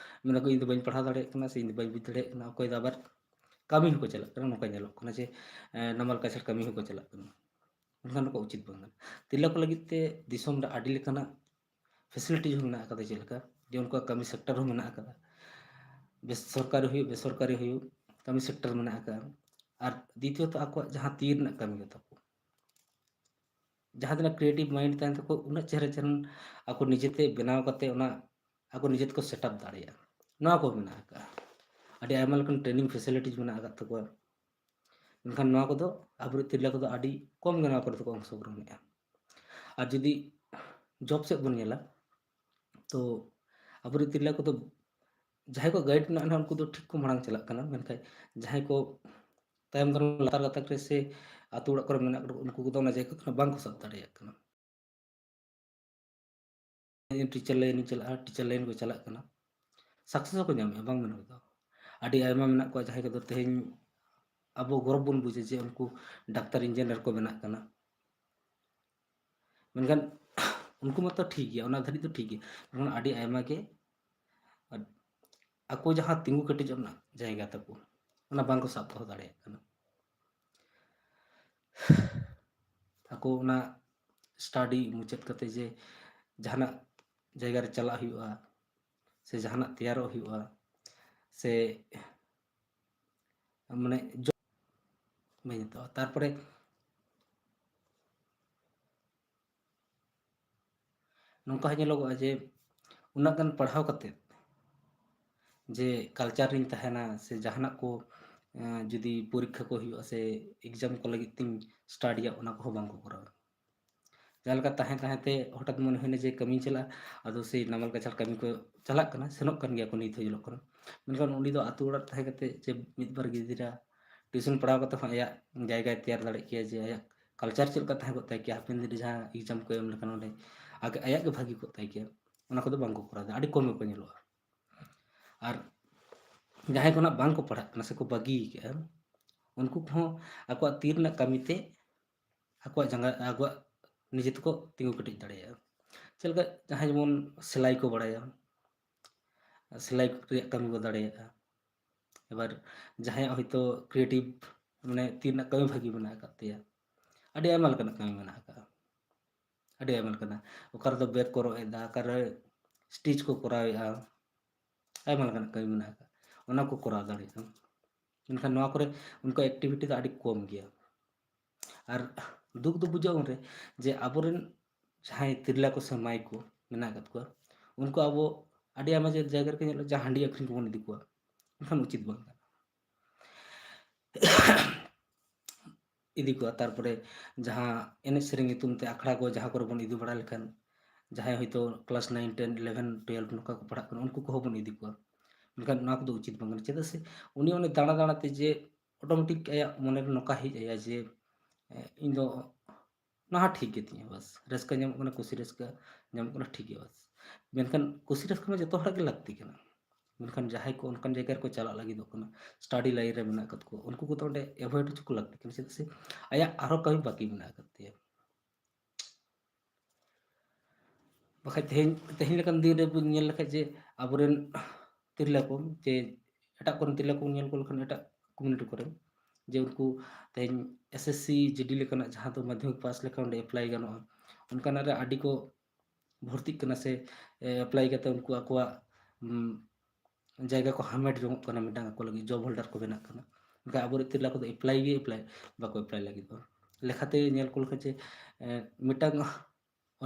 ᱢᱮᱱᱟ ᱠᱚ, "ᱤᱧ ᱫᱚ ᱵᱟᱹᱧ ᱯᱟᱲᱦᱟᱣ ᱫᱟᱲᱮᱭᱟᱜ ᱠᱟᱱᱟ" ᱥᱮ "ᱤᱧ ᱫᱚ ᱵᱟᱹᱧ ᱵᱩᱡᱽ ᱫᱟᱲᱮᱭᱟᱜ ᱠᱟᱱᱟ", ᱚᱠᱚᱭ ᱫᱚ ᱟᱵᱟᱨ ᱠᱟᱹᱢᱤ ᱦᱚᱸᱠᱚ ᱪᱟᱞᱟᱜ ᱠᱟᱱᱟ, ᱱᱚᱝᱠᱟ ᱧᱮᱞᱚᱜ ᱠᱟᱱᱟ ᱡᱮ, ᱮ, ᱱᱟᱢᱟᱞ ᱠᱟᱪᱷᱟᱲ ᱠᱟᱹᱢᱤ ᱦᱚᱸᱠᱚ ᱪᱟᱞᱟᱜ ᱠᱟᱱᱟ᱾ ᱢᱮᱱᱠᱷᱟᱱ ᱱᱚᱝᱠᱟ ᱩᱪᱤᱛ ᱵᱟᱝ ᱠᱟᱱᱟ᱾ ᱛᱤᱨᱞᱟᱹ ᱠᱚ ᱞᱟᱹᱜᱤᱫ ᱛᱮ ᱫᱤᱥᱚᱢ ᱨᱮ ᱟᱹᱰᱤ ᱞᱮᱠᱟᱱᱟᱜ facilities ᱦᱚᱸ ᱢᱮᱱᱟᱜ ᱟᱠᱟᱫᱟ, ᱪᱮᱫ ᱞᱮᱠᱟ ᱡᱮ ᱩᱱᱠᱩᱣᱟᱜ ᱠᱟᱹᱢᱤ sector ᱦᱚᱸ ᱢᱮᱱᱟᱜ ᱟᱠᱟᱫᱟ, ᱵᱮᱥᱚᱨᱠᱟᱨᱤ ᱦᱩᱭᱩᱜ ᱵᱮᱥᱚᱨᱠᱟᱨᱤ ᱦᱩᱭᱩᱜ ᱠᱟᱹᱢᱤ sector ᱢᱮᱱᱟᱜ ᱟᱠᱟᱫᱟ᱾ ᱟᱨ ᱫᱤᱛᱤᱭᱚᱛᱚ ᱟᱠᱚᱣᱟᱜ ᱡᱟᱦᱟᱸ ᱛᱤ ᱨᱮᱱᱟᱜ ᱠᱟᱹᱢᱤ ᱜᱮᱛᱟ ᱠᱚ, ᱡᱟᱦᱟᱸ ᱛᱤᱱᱟᱹᱜ creative mind ᱛᱟᱦᱮᱱ ᱛᱟᱠᱚ, ᱩᱱᱟᱹᱜ ᱪᱮᱦᱨᱟ ᱪᱮᱦᱨᱟ ᱟᱠᱚ ᱱᱤᱡᱮᱛᱮ ᱵᱮᱱᱟᱣ ᱠᱟᱛᱮ ᱚᱱᱟ ᱟᱠᱚ ᱱᱤᱡᱮ ᱛᱮᱠᱚ set up ᱫᱟᱲᱮᱭᱟᱜᱼᱟ᱾ ᱱᱚᱣᱟ ᱠᱚ ᱢᱮᱱᱟᱜ ᱟᱠᱟᱫᱼᱟ᱾ ᱟᱹᱰᱤ ᱟᱭᱢᱟ ᱞᱮᱠᱟᱱ training facilities ᱢᱮᱱᱟᱜ ᱟᱠᱟᱫ ᱛᱟᱠᱚᱣᱟ᱾ ᱢᱮᱱᱠᱷᱟᱱ ᱱᱚᱣᱟ ᱠᱚᱫᱚ ᱟᱵᱚᱨᱮᱱ ᱛᱤᱨᱞᱟᱹ ᱠᱚᱫᱚ ᱟᱹᱰᱤ ᱠᱚᱢ ᱜᱮ ᱱᱚᱣᱟ ᱠᱚᱨᱮ ᱫᱚᱠᱚ ᱚᱝᱥᱚᱜᱨᱚᱦᱚᱱᱮᱫᱼᱟ᱾ ᱟᱨ ᱡᱩᱫᱤ job ᱥᱮᱫ ᱵᱚᱱ ᱧᱮᱞᱟ, ᱛᱚ ᱟᱵᱚᱨᱮᱱ ᱛᱤᱨᱞᱟᱹ ᱠᱚᱫᱚ ᱡᱟᱦᱟᱸᱭ ᱠᱚ guide ᱢᱮᱱᱟᱜᱼᱟ, ᱩᱱᱠᱩ ᱫᱚ ᱴᱷᱤᱠ ᱠᱚ ᱢᱟᱲᱟᱝ ᱪᱟᱞᱟᱜ ᱠᱟᱱᱟ, ᱢᱮᱱᱠᱷᱟᱱ ᱡᱟᱦᱟᱸᱭ ᱠᱚ ᱛᱟᱭᱚᱢ ᱫᱟᱨᱟᱢ ᱞᱟᱛᱟᱨ ᱜᱟᱛᱟᱠ ᱨᱮ ᱥᱮ ᱟᱹᱛᱩ ᱚᱲᱟᱜ ᱠᱚᱨᱮ ᱢᱮᱱᱟᱜ ᱠᱚ, ᱩᱱᱠᱩ ᱠᱚᱫᱚ ᱚᱱᱟ ᱡᱟᱭᱜᱟ ᱠᱷᱚᱱᱟᱜ ᱵᱟᱝ ᱠᱚ ᱥᱟᱵ ᱫᱟᱲᱮᱭᱟᱜ ᱠᱟᱱᱟ᱾ ᱤᱧ teacher line ᱤᱧ ᱪᱟᱞᱟᱜᱼᱟ, teacher line ᱠᱚ ᱪᱟᱞᱟᱜ ᱠᱟᱱᱟ, success ᱦᱚᱸᱠᱚ ᱧᱟᱢᱮᱫᱼᱟ, ᱵᱟᱝ ᱢᱮᱱ ᱠᱟᱛᱮ᱾ ᱟᱹᱰᱤ ᱟᱭᱢᱟ ᱢᱮᱱᱟᱜ ᱠᱚᱣᱟ ᱡᱟᱦᱟᱸᱭ ᱠᱚᱫᱚ ᱛᱮᱦᱮᱧ ᱟᱵᱚ ᱜᱚᱨᱚᱵᱽ ᱵᱚᱱ ᱵᱩᱡᱟ ᱡᱮ ᱩᱱᱠᱩ ᱰᱟᱠᱛᱟᱨ engineer ᱠᱚ ᱵᱮᱱᱟᱜ ᱠᱟᱱᱟ᱾ ᱢᱮᱱᱠᱷᱟᱱ ᱩᱱᱠᱩ ᱢᱟᱛᱚ ᱴᱷᱤᱠ ᱜᱮᱭᱟ, ᱚᱱᱟ ᱫᱷᱟᱹᱨᱤᱡ ᱫᱚ ᱴᱷᱤᱠ ᱜᱮᱭᱟ, ᱢᱮᱱᱠᱷᱟᱱ ᱟᱹᱰᱤ ᱟᱭᱢᱟ ᱜᱮ ᱟᱠᱚ ᱡᱟᱦᱟᱸ ᱛᱤᱸᱜᱩ ᱠᱮᱴᱮᱡᱚᱜ ᱨᱮᱱᱟᱜ ᱡᱟᱭᱜᱟ ᱛᱟᱠᱚ, ᱚᱱᱟ ᱵᱟᱝᱠᱚ ᱥᱟᱵ ᱫᱚᱦᱚ ᱫᱟᱲᱮᱭᱟᱜ ᱠᱟᱱᱟ᱾ ᱟᱠᱚ ᱚᱱᱟ study ᱢᱩᱪᱟᱹᱫ ᱠᱟᱛᱮ ᱡᱮ ᱡᱟᱦᱟᱱᱟᱜ ᱡᱟᱭᱜᱟ ᱨᱮ ᱪᱟᱞᱟᱜ ᱦᱩᱭᱩᱜᱼᱟ, ᱥᱮ ᱡᱟᱦᱟᱱᱟᱜ ᱛᱮᱭᱟᱨᱚᱜ ᱦᱩᱭᱩᱜᱼᱟ, ᱥᱮ ᱢᱟᱱᱮ ᱡᱚ-, ᱵᱟᱹᱧ ᱦᱟᱛᱟᱣᱟ᱾ ᱛᱟᱨᱯᱚᱨᱮ ᱱᱚᱝᱠᱟ ᱦᱚᱸ ᱧᱮᱞᱚᱜᱚᱜᱼᱟ ᱡᱮ ᱩᱱᱟᱹᱜ ᱜᱟᱱ ᱯᱟᱲᱦᱟᱣ ᱠᱟᱛᱮ ᱡᱮ culture ᱨᱤᱧ ᱛᱟᱦᱮᱱᱟ ᱥᱮ ᱡᱟᱦᱟᱱᱟᱜ ᱠᱚ, ᱮᱸ, ᱡᱩᱫᱤ ᱯᱚᱨᱤᱠᱠᱷᱟ ᱠᱚ ᱦᱩᱭᱩᱜᱼᱟ ᱥᱮ exam ᱠᱚ ᱞᱟᱹᱜᱤᱫ ᱛᱤᱧ studyᱟ, ᱚᱱᱟ ᱠᱚᱦᱚᱸ ᱵᱟᱝ ᱠᱚ ᱠᱚᱨᱟᱣᱟ᱾ ᱡᱟᱦᱟᱸ ᱞᱮᱠᱟ ᱛᱟᱦᱮᱸ ᱛᱟᱦᱮᱸ ᱛᱮ ᱦᱚᱴᱟᱛ ᱢᱚᱱᱮ ᱦᱩᱭᱱᱟ ᱡᱮ ᱠᱟᱹᱢᱤᱧ ᱪᱟᱞᱟᱜᱼᱟ, ᱟᱫᱚ ᱥᱮᱭ ᱱᱟᱢᱟᱞ ᱠᱟᱪᱷᱟᱲ ᱠᱟᱹᱢᱤ ᱠᱚ ᱪᱟᱞᱟᱜ ᱠᱟᱱᱟ, ᱥᱮᱱᱚᱜ ᱠᱟᱱ ᱜᱮᱭᱟ ᱠᱚ, ᱱᱤᱛ ᱦᱚᱸ ᱧᱮᱞᱚᱜ ᱠᱟᱱᱟ᱾ ᱢᱮᱱᱠᱷᱟᱱ ᱩᱱᱤ ᱫᱚ ᱟᱹᱛᱩ ᱚᱲᱟᱜ ᱨᱮ ᱛᱟᱦᱮᱸ ᱠᱟᱛᱮ ᱡᱮ ᱢᱤᱫ ᱵᱟᱨ ᱜᱤᱫᱽᱨᱟᱹ tuition ᱯᱟᱲᱦᱟᱣ ᱠᱟᱛᱮ ᱦᱚᱸ ᱟᱭᱟᱜ ᱡᱟᱭᱜᱟᱭ ᱛᱮᱭᱟᱨ ᱫᱟᱲᱮ ᱠᱮᱭᱟ, ᱡᱮ ᱟᱭᱟᱜ culture ᱪᱮᱫ ᱞᱮᱠᱟ ᱛᱟᱦᱮᱸ ᱠᱚᱜ ᱛᱟᱭ ᱠᱮᱭᱟ, ᱦᱟᱯᱮᱱ ᱫᱤᱱ ᱨᱮ ᱡᱟᱦᱟᱸ exam ᱠᱚ ᱮᱢ ᱞᱮᱠᱷᱟᱱ ᱚᱸᱰᱮ ᱟᱜ-, ᱟᱭᱟᱜ ᱜᱮ ᱵᱷᱟᱹᱜᱤ ᱠᱚᱜ ᱛᱟᱭ ᱠᱮᱭᱟ, ᱚᱱᱟ ᱠᱚᱫᱚ ᱵᱟᱝ ᱠᱚ ᱠᱚᱨᱟᱣ ᱮᱫᱟ, ᱟᱹᱰᱤ ᱠᱚᱢ ᱜᱮᱠᱚ ᱧᱮᱞᱚᱜᱼᱟ᱾ ᱟᱨ ᱡᱟᱦᱟᱸᱭ ᱠᱚ ᱱᱟᱜ ᱵᱟᱝ ᱠᱚ ᱯᱟᱲᱦᱟᱜ ᱠᱟᱱᱟ ᱥᱮᱠᱚ ᱵᱟᱹᱜᱤ ᱠᱟᱜᱼᱟ, ᱩᱱᱠᱩ ᱠᱚᱦᱚᱸ ᱟᱠᱚᱣᱟᱜ ᱛᱤ ᱨᱮᱱᱟᱜ ᱠᱟᱹᱢᱤ ᱛᱮ ᱟᱠᱚᱣᱟᱜ ᱡᱟᱸᱜᱟ, ᱟᱠᱚᱣᱟᱜ ᱱᱤᱡᱮ ᱛᱮᱠᱚ ᱛᱤᱸᱜᱩ ᱠᱮᱴᱮᱡ ᱫᱟᱲᱮᱭᱟᱜᱼᱟ᱾ ᱪᱮᱫ ᱞᱮᱠᱟ ᱡᱟᱦᱟᱸᱭ ᱡᱮᱢᱚᱱ ᱥᱮᱞᱟᱭ ᱠᱚ ᱵᱟᱲᱟᱭᱟ, ᱥᱮᱞᱟᱭ ᱨᱮᱭᱟᱜ ᱠᱟᱹᱢᱤ ᱠᱚ ᱫᱟᱲᱮᱭᱟᱜᱼᱟ᱾ ᱮᱵᱟᱨ ᱡᱟᱦᱟᱸᱭᱟᱜ ᱦᱚᱭᱛᱳ creative, ᱢᱟᱱᱮ ᱛᱤ ᱨᱮᱱᱟᱜ ᱠᱟᱹᱢᱤ ᱵᱷᱟᱹᱜᱤ ᱢᱮᱱᱟᱜ ᱟᱠᱟᱫ ᱛᱟᱭᱟ, ᱟᱹᱰᱤ ᱟᱭᱢᱟ ᱞᱮᱠᱟᱱᱟᱜ ᱠᱟᱹᱢᱤ ᱢᱮᱱᱟᱜ ᱟᱠᱟᱫᱼᱟ᱾ ᱟᱹᱰᱤ ᱟᱭᱢᱟ ᱞᱮᱠᱟᱱᱟᱜ, ᱚᱠᱟ ᱨᱮᱫᱚ ᱵᱮᱜᱽ ᱠᱚ ᱨᱚᱜ ᱮᱫᱟ, ᱚᱠᱟᱨᱮ ᱥᱴᱤᱪ ᱠᱚ ᱠᱚᱨᱟᱣᱮᱫᱼᱟ, ᱟᱭᱢᱟ ᱞᱮᱠᱟᱱᱟᱜ ᱠᱟᱹᱢᱤ ᱢᱮᱱᱟᱜ ᱟᱠᱟᱫ, ᱚᱱᱟ ᱠᱚ ᱠᱚᱨᱟᱣ ᱫᱟᱲᱮᱭᱟᱜᱼᱟ᱾ ᱢᱮᱱᱠᱷᱟᱱ ᱱᱚᱣᱟ ᱠᱚᱨᱮ ᱩᱱᱠᱩ ᱮᱠᱴᱤᱵᱷᱤᱴᱤ ᱫᱚ ᱟᱹᱰᱤ ᱠᱚᱢ ᱜᱮᱭᱟ᱾ ᱟᱨ ᱫᱩᱠ ᱫᱚ ᱵᱩᱡᱷᱟᱹᱜᱼᱟ ᱩᱱᱨᱮ ᱡᱮ ᱟᱵᱚᱨᱮᱱ ᱡᱟᱦᱟᱸᱭ ᱛᱤᱨᱞᱟᱹ ᱠᱚ ᱥᱮ ᱢᱟᱹᱭ ᱠᱚ ᱢᱮᱱᱟᱜ ᱟᱠᱟᱫ ᱠᱚᱣᱟ, ᱩᱱᱠᱩ ᱟᱵᱚ ᱟᱹᱰᱤ ᱟᱭᱢᱟ ᱡᱟᱭ-, ᱡᱟᱭᱜᱟ ᱨᱮᱜᱮ ᱧᱮᱞᱚᱜᱼᱟ ᱡᱟᱦᱟᱸ ᱦᱟᱺᱰᱤ ᱟᱹᱠᱷᱨᱤᱧ ᱠᱚᱵᱚᱱ ᱤᱫᱤ ᱠᱚᱣᱟ, ᱢᱮᱱᱠᱷᱟᱱ ᱩᱪᱤᱛ ᱵᱟᱝ ᱠᱟᱱᱟ᱾ ᱤᱫᱤ ᱠᱚᱣᱟ, ᱛᱟᱨᱯᱚᱨᱮ ᱡᱟᱦᱟᱸ ᱮᱱᱮᱡ ᱥᱮᱨᱮᱧ ᱧᱩᱛᱩᱢ ᱛᱮ ᱟᱠᱷᱲᱟ ᱠᱚ ᱡᱟᱦᱟᱸ ᱠᱚᱨᱮ ᱵᱚᱱ ᱤᱫᱤ ᱵᱟᱲᱟ ᱞᱮᱠᱷᱟᱱ, ᱡᱟᱦᱟᱸᱭ ᱦᱚᱭᱛᱳ class nine, ten, eleven, twelve ᱱᱚᱝᱠᱟ ᱠᱚ ᱯᱟᱲᱦᱟᱜ ᱠᱟᱱᱟ, ᱩᱱᱠᱩ ᱠᱚᱦᱚᱸ ᱵᱚᱱ ᱤᱫᱤ ᱠᱚᱣᱟ, ᱢᱮᱱᱠᱷᱟᱱ ᱱᱚᱣᱟ ᱠᱚᱫᱚ ᱩᱪᱤᱛ ᱵᱟᱝ ᱠᱟᱱᱟ᱾ ᱪᱮᱫᱟᱜ ᱥᱮ ᱩᱱᱤ ᱚᱱᱮ ᱫᱟᱬᱟ ᱫᱟᱬᱟ ᱛᱮ ᱡᱮ automatic ᱟᱭᱟᱜ ᱢᱚᱱᱮᱨᱮ ᱱᱚᱝᱠᱟ ᱦᱮᱡ ᱟᱭᱟ ᱡᱮ, ᱮ, ᱤᱧ ᱫᱚ ᱱᱚᱣᱟ ᱴᱷᱤᱠ ᱜᱮᱛᱤᱧᱟ, ᱵᱟᱥ ᱨᱟᱹᱥᱠᱟᱹ ᱧᱟᱢᱚᱜ ᱠᱟᱱᱟ, ᱠᱩᱥᱤ ᱨᱟᱹᱥᱠᱟᱹ ᱧᱟᱢᱚᱜ ᱠᱟᱱᱟ, ᱴᱷᱤᱠ ᱜᱮᱭᱟ, ᱵᱟᱥ᱾ ᱢᱮᱱᱠᱷᱟᱱ ᱠᱩᱥᱤ ᱨᱟᱹᱥᱠᱟᱹ ᱢᱟ ᱡᱚᱛᱚ ᱦᱚᱲᱟᱜ ᱜᱮ ᱞᱟᱹᱠᱛᱤ ᱠᱟᱱᱟ, ᱢᱮᱱᱠᱷᱟᱱ ᱡᱟᱦᱟᱸᱭ ᱠᱚ ᱚᱱᱠᱟᱱ ᱡᱟᱭᱜᱟ ᱨᱮᱠᱚ ᱪᱟᱞᱟᱜ ᱞᱟᱹᱜᱤᱫᱚᱜ ᱠᱟᱱᱟ, study line ᱨᱮ ᱢᱮᱱᱟᱜ ᱟᱠᱟᱫ ᱠᱚ, ᱩᱱᱠᱩ ᱠᱚᱫᱚ ᱚᱸᱰᱮ avoid ᱦᱚᱪᱚ ᱠᱚ ᱞᱟᱹᱠᱛᱤ ᱠᱟᱱᱟ, ᱪᱮᱫᱟᱜ ᱥᱮ ᱟᱭᱟᱜ ᱟᱨᱦᱚᱸ ᱠᱟᱹᱢᱤ ᱵᱟᱹᱠᱤ ᱢᱮᱱᱟᱜ ᱟᱠᱟᱫ ᱛᱟᱭᱟ᱾ ᱵᱟᱠᱷᱟᱡ ᱛᱮᱦᱮᱧ, ᱛᱮᱦᱮᱧ ᱞᱮᱠᱟᱱ ᱫᱤᱱ ᱨᱮ ᱵᱚᱱ ᱧᱮᱞ ᱞᱮᱠᱷᱟᱡ ᱡᱮ ᱟᱵᱚᱨᱮᱱ ᱛᱤᱨᱞᱟᱹ ᱠᱚ, ᱡᱮ ᱮᱴᱟᱜ ᱠᱚᱨᱮᱱ ᱛᱤᱨᱞᱟᱹ ᱠᱚ ᱧᱮᱞ ᱠᱚ ᱞᱮᱠᱷᱟᱱ ᱮᱴᱟᱜ community ᱠᱚᱨᱮ, ᱡᱮ ᱩᱱᱠᱩ ᱛᱮᱦᱮᱧ SSC GD ᱞᱮᱠᱟᱱᱟᱜ ᱡᱟᱦᱟᱸ ᱫᱚ ᱢᱟᱫᱽᱫᱷᱚᱢᱤᱠ ᱯᱟᱥ ᱞᱮᱠᱷᱟᱱ ᱚᱸᱰᱮ apply ᱜᱟᱱᱚᱜᱼᱟ, ᱚᱱᱠᱟᱱᱟᱜ ᱨᱮ ᱟᱹᱰᱤ ᱠᱚ ᱵᱷᱚᱨᱛᱤᱜ ᱠᱟᱱᱟ ᱥᱮ, ᱮ, apply ᱠᱟᱛᱮ ᱩᱱᱠᱩ ᱟᱠᱚᱣᱟᱜ, ᱩᱢ, ᱡᱟᱭᱜᱟ ᱠᱚ ᱦᱟᱢᱮᱴ ᱡᱚᱝᱚᱜ ᱠᱟᱱᱟ, ᱢᱤᱫᱴᱟᱝ ᱟᱠᱚ ᱞᱟᱹᱜᱤᱫ job holder ᱠᱚ ᱵᱮᱱᱟᱜ ᱠᱟᱱᱟ᱾ ᱢᱮᱱᱠᱷᱟᱱ ᱟᱵᱚᱨᱮᱱ ᱛᱤᱨᱞᱟᱹ ᱠᱚᱫᱚ apply ᱜᱮ apply, ᱵᱟᱠᱚ apply ᱞᱟᱹᱜᱤᱫᱚᱜᱼᱟ᱾ ᱞᱮᱠᱷᱟᱛᱮ ᱧᱮᱞ ᱠᱚ ᱞᱮᱠᱷᱟᱱ ᱡᱮ, ᱮ, ᱢᱤᱫᱴᱟᱝ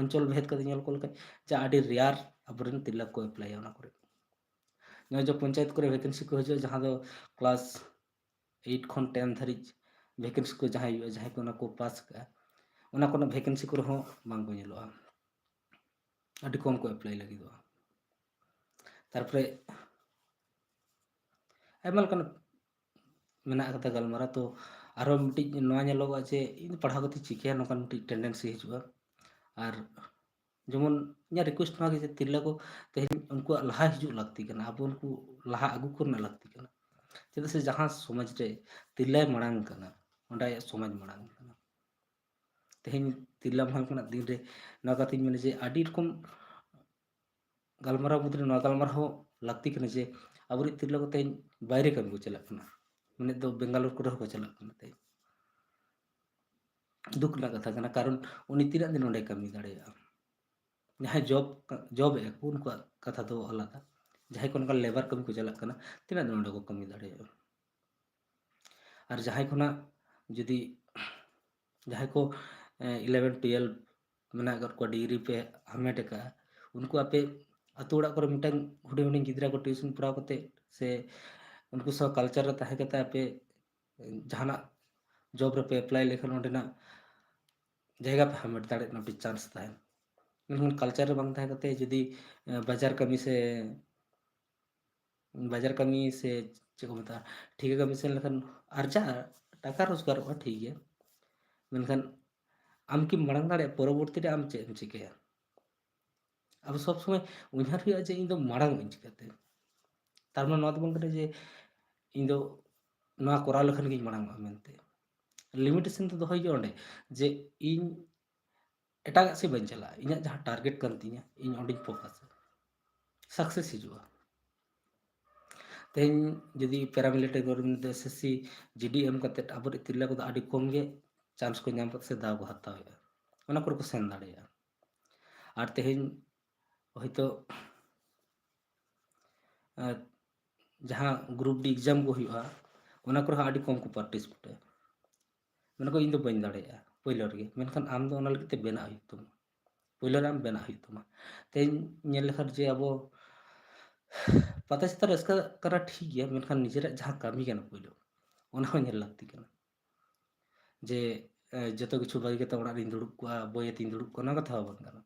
ᱚᱧᱪᱚᱞ ᱵᱷᱮᱫ ᱠᱟᱛᱮ ᱧᱮᱞ ᱠᱚ ᱞᱮᱠᱷᱟᱱ ᱡᱮ ᱟᱹᱰᱤ rare ᱟᱵᱚᱨᱮᱱ ᱛᱤᱨᱞᱟᱹ ᱠᱚ applyᱟ ᱚᱱᱟ ᱠᱚᱨᱮ᱾ ᱱᱚᱜᱼᱚᱭ ᱡᱮ ᱯᱚᱧᱪᱟᱭᱮᱛ ᱠᱚᱨᱮ vacancy ᱠᱚ ᱦᱤᱡᱩᱜᱼᱟ, ᱡᱟᱦᱟᱸ ᱫᱚ class eight ᱠᱷᱚᱱ ten ᱫᱷᱟᱹᱨᱤᱡ vacancy ᱠᱚ ᱡᱟᱦᱟᱸᱭ ᱦᱩᱭᱩᱜᱼᱟ, ᱡᱟᱦᱟᱸᱭ ᱠᱚ ᱚᱱᱟ ᱠᱚ ᱯᱟᱥ ᱠᱟᱜᱼᱟ, ᱚᱱᱟ ᱠᱚᱨᱮᱱᱟᱜ vacancy ᱠᱚᱨᱮ ᱦᱚᱸ ᱵᱟᱝ ᱠᱚ ᱧᱮᱞᱚᱜᱼᱟ, ᱟᱹᱰᱤ ᱠᱚᱢ ᱠᱚ apply ᱞᱟᱹᱜᱤᱫᱚᱜᱼᱟ᱾ ᱛᱟᱨᱯᱚᱨᱮ ᱟᱭᱢᱟ ᱞᱮᱠᱟᱱ ᱢᱮᱱᱟᱜ ᱟᱠᱟᱫᱟ ᱜᱟᱞᱢᱟᱨᱟᱣ᱾ ᱛᱚ ᱟᱨᱦᱚᱸ ᱢᱤᱫᱴᱤᱡ ᱱᱚᱣᱟ ᱧᱮᱞᱚᱜᱚᱜᱼᱟ ᱡᱮ ᱤᱧ ᱯᱟᱲᱦᱟᱣ ᱠᱟᱛᱮ ᱪᱤᱠᱟᱹᱭᱟ, ᱱᱚᱝᱠᱟᱱ ᱢᱤᱫᱴᱤᱡ tendency ᱦᱤᱡᱩᱜᱼᱟ᱾ ᱟᱨ ᱡᱮᱢᱚᱱ ᱤᱧᱟᱹᱜ request ᱱᱚᱣᱟ ᱜᱮ ᱡᱮ ᱛᱤᱨᱞᱟᱹ ᱠᱚ ᱛᱮᱦᱮᱧ ᱩᱱᱠᱩᱣᱟᱜ ᱞᱟᱦᱟ ᱦᱤᱡᱩᱜ ᱞᱟᱹᱠᱛᱤ ᱠᱟᱱᱟ, ᱟᱵᱚ ᱩᱱᱠᱩ ᱞᱟᱦᱟ ᱟᱹᱜᱩ ᱠᱚᱨᱮᱱᱟᱜ ᱞᱟᱹᱠᱛᱤ ᱠᱟᱱᱟ᱾ ᱪᱮᱫᱟᱜ ᱥᱮ ᱡᱟᱦᱟᱸ ᱥᱚᱢᱟᱡᱽ ᱨᱮ ᱛᱤᱨᱞᱟᱹᱭ ᱢᱟᱲᱟᱝ ᱠᱟᱱᱟ, ᱚᱸᱰᱮ ᱟᱭᱟᱜ ᱥᱚᱢᱟᱡᱽ ᱢᱟᱲᱟᱝ ᱠᱟᱱᱟ᱾ ᱛᱮᱦᱮᱧ ᱛᱤᱨᱞᱟᱹ ᱢᱟᱦᱟ ᱞᱮᱠᱟᱱᱟᱜ ᱫᱤᱱ ᱨᱮ ᱱᱚᱣᱟ ᱠᱟᱛᱷᱟᱧ ᱢᱮᱱᱟ ᱡᱮ ᱟᱹᱰᱤ ᱨᱚᱠᱚᱢ ᱜᱟᱞᱢᱟᱨᱟᱣ ᱢᱩᱫᱽᱨᱮ ᱱᱚᱣᱟ ᱜᱟᱞᱢᱟᱨᱟᱣ ᱦᱚᱸ ᱞᱟᱹᱠᱛᱤ ᱠᱟᱱᱟ ᱡᱮ ᱟᱵᱚᱨᱮᱱ ᱛᱤᱨᱞᱟᱹ ᱠᱚ ᱛᱮᱦᱮᱧ ᱵᱟᱭᱨᱮ ᱠᱟᱹᱢᱤ ᱠᱚ ᱪᱟᱞᱟᱜ ᱠᱟᱱᱟ, ᱢᱮᱱᱮᱫ ᱫᱚ ᱵᱮᱝᱜᱟᱞᱳᱨ ᱠᱚᱨᱮ ᱦᱚᱸᱠᱚ ᱪᱟᱞᱟᱜ ᱠᱟᱱᱟ ᱛᱮᱦᱮᱧ᱾ ᱫᱩᱠ ᱨᱮᱱᱟᱜ ᱠᱟᱛᱷᱟ ᱠᱟᱱᱟ, ᱠᱟᱨᱚᱱ ᱩᱱᱤ ᱛᱤᱱᱟᱹᱜ ᱫᱤᱱ ᱚᱸᱰᱮ ᱠᱟᱹᱢᱤ ᱫᱟᱲᱮᱭᱟᱜᱼᱟ? ᱡᱟᱦᱟᱸᱭ ᱡᱚᱵ ᱡᱚᱵ ᱮᱫᱟ ᱠᱚ, ᱩᱱᱠᱩᱣᱟᱜ ᱠᱟᱛᱷᱟ ᱫᱚ ᱟᱞᱟᱫᱟ᱾ ᱡᱟᱦᱟᱸᱭ ᱠᱚ ᱱᱚᱝᱠᱟ ᱞᱮᱵᱟᱨ ᱠᱟᱹᱢᱤ ᱠᱚ ᱪᱟᱞᱟᱜ ᱠᱟᱱᱟ, ᱛᱤᱱᱟᱹᱜ ᱫᱤᱱ ᱚᱸᱰᱮ ᱠᱚ ᱠᱟᱹᱢᱤ ᱫᱟᱲᱮᱭᱟᱜᱼᱟ? ᱟᱨ ᱡᱟᱦᱟᱸᱭ ᱠᱷᱚᱱᱟᱜ ᱡᱩᱫᱤ ᱡᱟᱦᱟᱸᱭ ᱠᱚ ᱤᱞᱮᱵᱷᱮᱱ ᱴᱩᱭᱮᱞᱵᱷ ᱢᱮᱱᱟᱜ ᱟᱠᱟᱫ ᱠᱚᱣᱟ, ᱰᱤᱜᱽᱨᱤ ᱯᱮ ᱦᱟᱢᱮᱴ ᱟᱠᱟᱫᱼᱟ, ᱩᱱᱠᱩ ᱟᱯᱮ ᱟᱹᱛᱩ ᱚᱲᱟᱜ ᱠᱚᱨᱮ ᱢᱤᱫᱴᱟᱝ ᱦᱩᱰᱤᱧ ᱦᱩᱰᱤᱧ ᱜᱤᱫᱽᱨᱟᱹ ᱠᱚ ᱴᱤᱭᱩᱥᱚᱱ ᱯᱟᱲᱦᱟᱣ ᱠᱟᱛᱮ ᱥᱮ ᱩᱱᱠᱩ ᱥᱟᱶ ᱠᱟᱞᱪᱟᱨ ᱨᱮ ᱛᱟᱦᱮᱸ ᱠᱟᱛᱮ ᱟᱯᱮ ᱡᱟᱦᱟᱱᱟᱜ ᱡᱚᱵ ᱨᱮᱯᱮ ᱮᱯᱞᱟᱭ ᱞᱮᱠᱷᱟᱱ ᱚᱸᱰᱮᱱᱟᱜ ᱡᱟᱭᱜᱟ ᱯᱮ ᱦᱟᱢᱮᱴ ᱫᱟᱲᱮᱭᱟᱜ ᱨᱮᱱᱟᱜ ᱢᱤᱫᱴᱤᱡ ᱪᱟᱱᱥ ᱛᱟᱦᱮᱱᱟ᱾ ᱢᱮᱱᱠᱷᱟᱱ ᱠᱟᱞᱪᱟᱨ ᱨᱮ ᱵᱟᱝ ᱛᱟᱦᱮᱸ ᱠᱟᱛᱮ ᱡᱩᱫᱤ ᱵᱟᱡᱟᱨ ᱠᱟᱹᱢᱤ ᱥᱮ ᱵᱟᱡᱟᱨ ᱠᱟᱹᱢᱤ ᱥᱮ ᱪᱮᱫ ᱠᱚ ᱢᱮᱛᱟᱜᱼᱟ, ᱴᱷᱤᱠᱟᱹ ᱠᱟᱹᱢᱤ ᱥᱮᱱ ᱞᱮᱠᱷᱟᱱ ᱟᱨᱡᱟᱜᱼᱟ, ᱴᱟᱠᱟ ᱨᱳᱡᱽᱜᱟᱨᱚᱜᱼᱟ, ᱴᱷᱤᱠ ᱜᱮᱭᱟ, ᱢᱮᱱᱠᱷᱟᱱ ᱟᱢ ᱠᱤᱢ ᱢᱟᱲᱟᱝ ᱫᱟᱲᱮᱭᱟᱜᱼᱟ? ᱯᱚᱨᱚᱵᱚᱨᱛᱤ ᱨᱮ ᱟᱢ ᱪᱮᱫ ᱮᱢ ᱪᱤᱠᱟᱹᱭᱟ? ᱟᱵᱚ ᱥᱚᱵᱽ ᱥᱚᱢᱚᱭ ᱩᱭᱦᱟᱹᱨ ᱦᱩᱭᱩᱜᱼᱟ ᱡᱮ ᱤᱧ ᱫᱚ ᱢᱟᱲᱟᱝ ᱚᱜ ᱟᱹᱧ ᱪᱤᱠᱟᱹᱛᱮ᱾ ᱛᱟᱨ ᱢᱟᱱᱮ ᱱᱚᱣᱟ ᱫᱚ ᱵᱟᱝ ᱠᱟᱱᱟ ᱡᱮ ᱤᱧ ᱫᱚ ᱱᱚᱣᱟ ᱠᱚᱨᱟᱣ ᱞᱮᱠᱷᱟᱱ ᱜᱤᱧ ᱢᱟᱲᱟᱝ ᱚᱜᱼᱟ ᱢᱮᱱᱛᱮ᱾ ᱞᱤᱢᱤᱴᱮᱥᱚᱱ ᱫᱚ ᱫᱚᱦᱚᱭ ᱦᱩᱭᱩᱜᱼᱟ ᱚᱸᱰᱮ, ᱡᱮ ᱤᱧ ᱮᱴᱟᱜᱟᱜ ᱥᱮᱫ ᱵᱟᱹᱧ ᱪᱟᱞᱟᱜᱼᱟ, ᱤᱧᱟᱹᱜ ᱡᱟᱦᱟᱸ ᱴᱟᱨᱜᱮᱴ ᱠᱟᱱ ᱛᱤᱧᱟᱹ ᱤᱧ ᱚᱸᱰᱮᱧ ᱯᱷᱳᱠᱟᱥᱟ, ᱥᱟᱠᱥᱮᱥ ᱦᱤᱡᱩᱜᱼᱟ᱾ ᱛᱮᱦᱮᱧ ᱡᱩᱫᱤ ᱯᱮᱨᱟᱢᱤᱞᱤᱴᱟᱨᱤ ᱜᱚᱵᱷᱚᱨᱱᱢᱮᱱᱴ ᱫᱚ ᱮᱥ ᱮᱥ ᱥᱤ, ᱡᱤ ᱰᱤ ᱮᱢ ᱠᱟᱛᱮᱫ ᱟᱵᱚᱨᱮᱱ ᱛᱤᱨᱞᱟᱹ ᱠᱚᱫᱚ ᱟᱹᱰᱤ ᱠᱚᱢ ᱜᱮ ᱪᱟᱱᱥ ᱠᱚ ᱧᱟᱢ ᱠᱟᱛᱮ ᱥᱮ ᱫᱟᱣ ᱠᱚ ᱦᱟᱛᱟᱣᱮᱫᱼᱟ, ᱚᱱᱟ ᱠᱚᱨᱮ ᱠᱚ ᱥᱮᱱ ᱫᱟᱲᱮᱭᱟᱜᱼᱟ᱾ ᱟᱨ ᱛᱮᱦᱮᱧ ᱦᱚᱭᱛᱳ ᱟᱨ ᱡᱟᱦᱟᱸ ᱜᱨᱩᱯ ᱰᱤ ᱮᱠᱡᱟᱢ ᱠᱚ ᱦᱩᱭᱩᱜᱼᱟ, ᱚᱱᱟ ᱠᱚᱨᱮ ᱦᱚᱸ ᱟᱹᱰᱤ ᱠᱚᱢ ᱠᱚ ᱯᱟᱨᱴᱤᱥᱤᱯᱮᱴᱟ᱾ ᱢᱮᱱᱟ ᱠᱚ, "ᱤᱧ ᱫᱚ ᱵᱟᱹᱧ ᱫᱟᱲᱮᱭᱟᱜᱼᱟ" ᱯᱳᱭᱞᱳ ᱨᱮᱜᱮ᱾ ᱢᱮᱱᱠᱷᱟᱱ ᱟᱢ ᱫᱚ ᱚᱱᱟ ᱞᱟᱹᱜᱤᱫ ᱛᱮ ᱵᱮᱱᱟᱜ ᱦᱩᱭᱩᱜ ᱛᱟᱢᱟ, ᱯᱳᱭᱞᱳ ᱨᱮ ᱟᱢ ᱵᱮᱱᱟᱜ ᱦᱩᱭᱩᱜ ᱛᱟᱢᱟ᱾ ᱛᱮᱦᱮᱧ ᱧᱮᱞ ᱞᱮᱠᱷᱟᱱ ᱡᱮ ᱟᱵᱚ ᱯᱟᱛᱟ ᱪᱷᱟᱛᱟ ᱨᱟᱹᱥᱠᱟᱹ ᱠᱟᱱᱟ ᱴᱷᱤᱠ ᱜᱮᱭᱟ, ᱢᱮᱱᱠᱷᱟᱱ ᱱᱤᱡᱮᱨᱟᱜ ᱡᱟᱦᱟᱸ ᱠᱟᱹᱢᱤ ᱠᱟᱱᱟ ᱯᱳᱭᱞᱳ, ᱚᱱᱟ ᱦᱚᱸ ᱧᱮᱞ ᱞᱟᱹᱠᱛᱤ ᱠᱟᱱᱟ᱾ ᱡᱮ ᱮ, ᱡᱚᱛᱚ ᱠᱤᱪᱷᱩ ᱵᱟᱹᱜᱤ ᱠᱟᱛᱮ ᱚᱲᱟᱜ ᱨᱤᱧ ᱫᱩᱲᱩᱵ ᱠᱚᱜᱼᱟ, ᱵᱳᱭ ᱟᱛᱤᱧ ᱫᱩᱲᱩᱵ ᱠᱚᱜᱼᱟ, ᱚᱱᱟ ᱠᱟᱛᱷᱟ ᱦᱚᱸ ᱵᱟᱝ ᱠᱟᱱᱟ᱾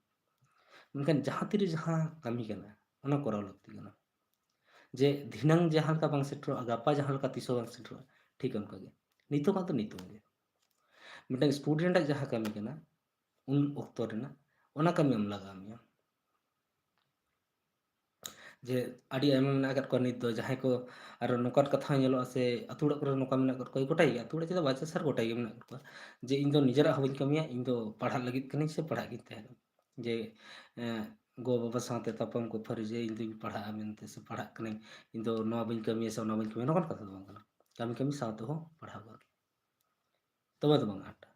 ᱢᱮᱱᱠᱷᱟᱱ ᱡᱟᱦᱟᱸ ᱛᱤᱨᱮ ᱡᱟᱦᱟᱸ ᱠᱟᱹᱢᱤ ᱠᱟᱱᱟ, ᱚᱱᱟ ᱠᱚᱨᱟᱣ ᱞᱟᱹᱠᱛᱤ ᱠᱟᱱᱟ᱾ ᱡᱮ ᱫᱷᱤᱱᱟᱹᱝ ᱡᱟᱦᱟᱸ ᱞᱮᱠᱟ ᱵᱟᱝ ᱥᱮᱴᱮᱨᱚᱜᱼᱟ, ᱜᱟᱯᱟ ᱡᱟᱦᱟᱸ ᱞᱮᱠᱟ ᱛᱤᱥ ᱦᱚᱸ ᱵᱟᱝ ᱥᱮᱴᱮᱨᱚᱜᱼᱟ, ᱴᱷᱤᱠ ᱚᱱᱠᱟ ᱜᱮ ᱱᱤᱛᱚᱜᱟᱜ ᱫᱚ ᱱᱤᱛᱚᱜ ᱜᱮ᱾ ᱢᱤᱫᱴᱟᱝ ᱥᱴᱩᱰᱮᱱᱴ ᱟᱜ ᱡᱟᱦᱟᱸ ᱠᱟᱹᱢᱤ ᱠᱟᱱᱟ ᱩᱱ ᱚᱠᱛᱚ ᱨᱮᱱᱟᱜ, ᱚᱱᱟ ᱠᱟᱹᱢᱤ ᱟᱢ ᱞᱟᱜᱟᱣ ᱢᱮᱭᱟ᱾ ᱡᱮ ᱟᱹᱰᱤ ᱟᱭᱢᱟ ᱢᱮᱱᱟᱜ ᱟᱠᱟᱫ ᱠᱚᱣᱟ ᱱᱤᱛ ᱫᱚ ᱡᱟᱦᱟᱸᱭ ᱠᱚ, ᱟᱨ ᱱᱚᱝᱠᱟᱱ ᱠᱟᱛᱷᱟ ᱦᱚᱸ ᱧᱮᱞᱚᱜᱼᱟ ᱥᱮ ᱟᱹᱛᱩ ᱚᱲᱟᱜ ᱠᱚᱨᱮ ᱱᱚᱝᱠᱟ ᱢᱮᱱᱟᱜ ᱟᱠᱟᱫ ᱠᱚᱣᱟ, ᱜᱚᱴᱟ ᱜᱮ, ᱟᱹᱛᱩ ᱚᱲᱟᱜ ᱪᱮᱫᱟᱜ ᱵᱟᱡᱟᱨ ᱥᱟᱦᱟᱨ ᱜᱚᱴᱟ ᱜᱮ ᱢᱮᱱᱟᱜ ᱟᱠᱟᱫ ᱠᱚᱣᱟ, ᱡᱮ ᱤᱧ ᱫᱚ ᱱᱤᱡᱮᱨᱟᱜ ᱦᱚᱸ ᱵᱟᱹᱧ ᱠᱟᱹᱢᱤᱭᱟ, ᱤᱧ ᱫᱚ ᱯᱟᱲᱦᱟᱜ ᱞᱟᱹᱜᱤᱫ ᱠᱟᱹᱱᱟᱹᱧ ᱥᱮ ᱯᱟᱲᱦᱟᱜ ᱜᱤᱧ ᱛᱟᱦᱮᱱᱟ᱾ ᱡᱮ, ᱮᱸ, ᱜᱚ ᱵᱟᱵᱟ ᱥᱟᱶᱛᱮ ᱛᱟᱯᱟᱢ ᱠᱷᱟᱹᱯᱟᱹᱨᱤ ᱡᱮ ᱤᱧ ᱫᱚᱧ ᱯᱟᱲᱦᱟᱜᱼᱟ ᱢᱮᱱᱛᱮ ᱥᱮ ᱯᱟᱲᱦᱟᱜ ᱠᱟᱹᱱᱟᱹᱧ, ᱤᱧ ᱫᱚ ᱱᱚᱣᱟ ᱵᱟᱹᱧ ᱠᱟᱹᱢᱤᱭᱟ ᱥᱮ ᱚᱱᱟ ᱵᱟᱹᱧ ᱠᱟᱹᱢᱤᱭᱟ, ᱱᱚᱝᱠᱟᱱ ᱠᱟᱛᱷᱟ ᱫᱚ ᱵᱟᱝ ᱠᱟᱱᱟ᱾ ᱠᱟᱹᱢᱤ ᱠᱟᱹᱢᱤ ᱥᱟᱶ ᱛᱮᱦᱚᱸ ᱯᱟᱲᱦᱟᱣ ᱜᱟᱱᱚᱜᱼᱟ᱾ ᱛᱚᱵᱮ ᱫᱚ ᱵᱟᱝ ᱟᱸᱴᱟ᱾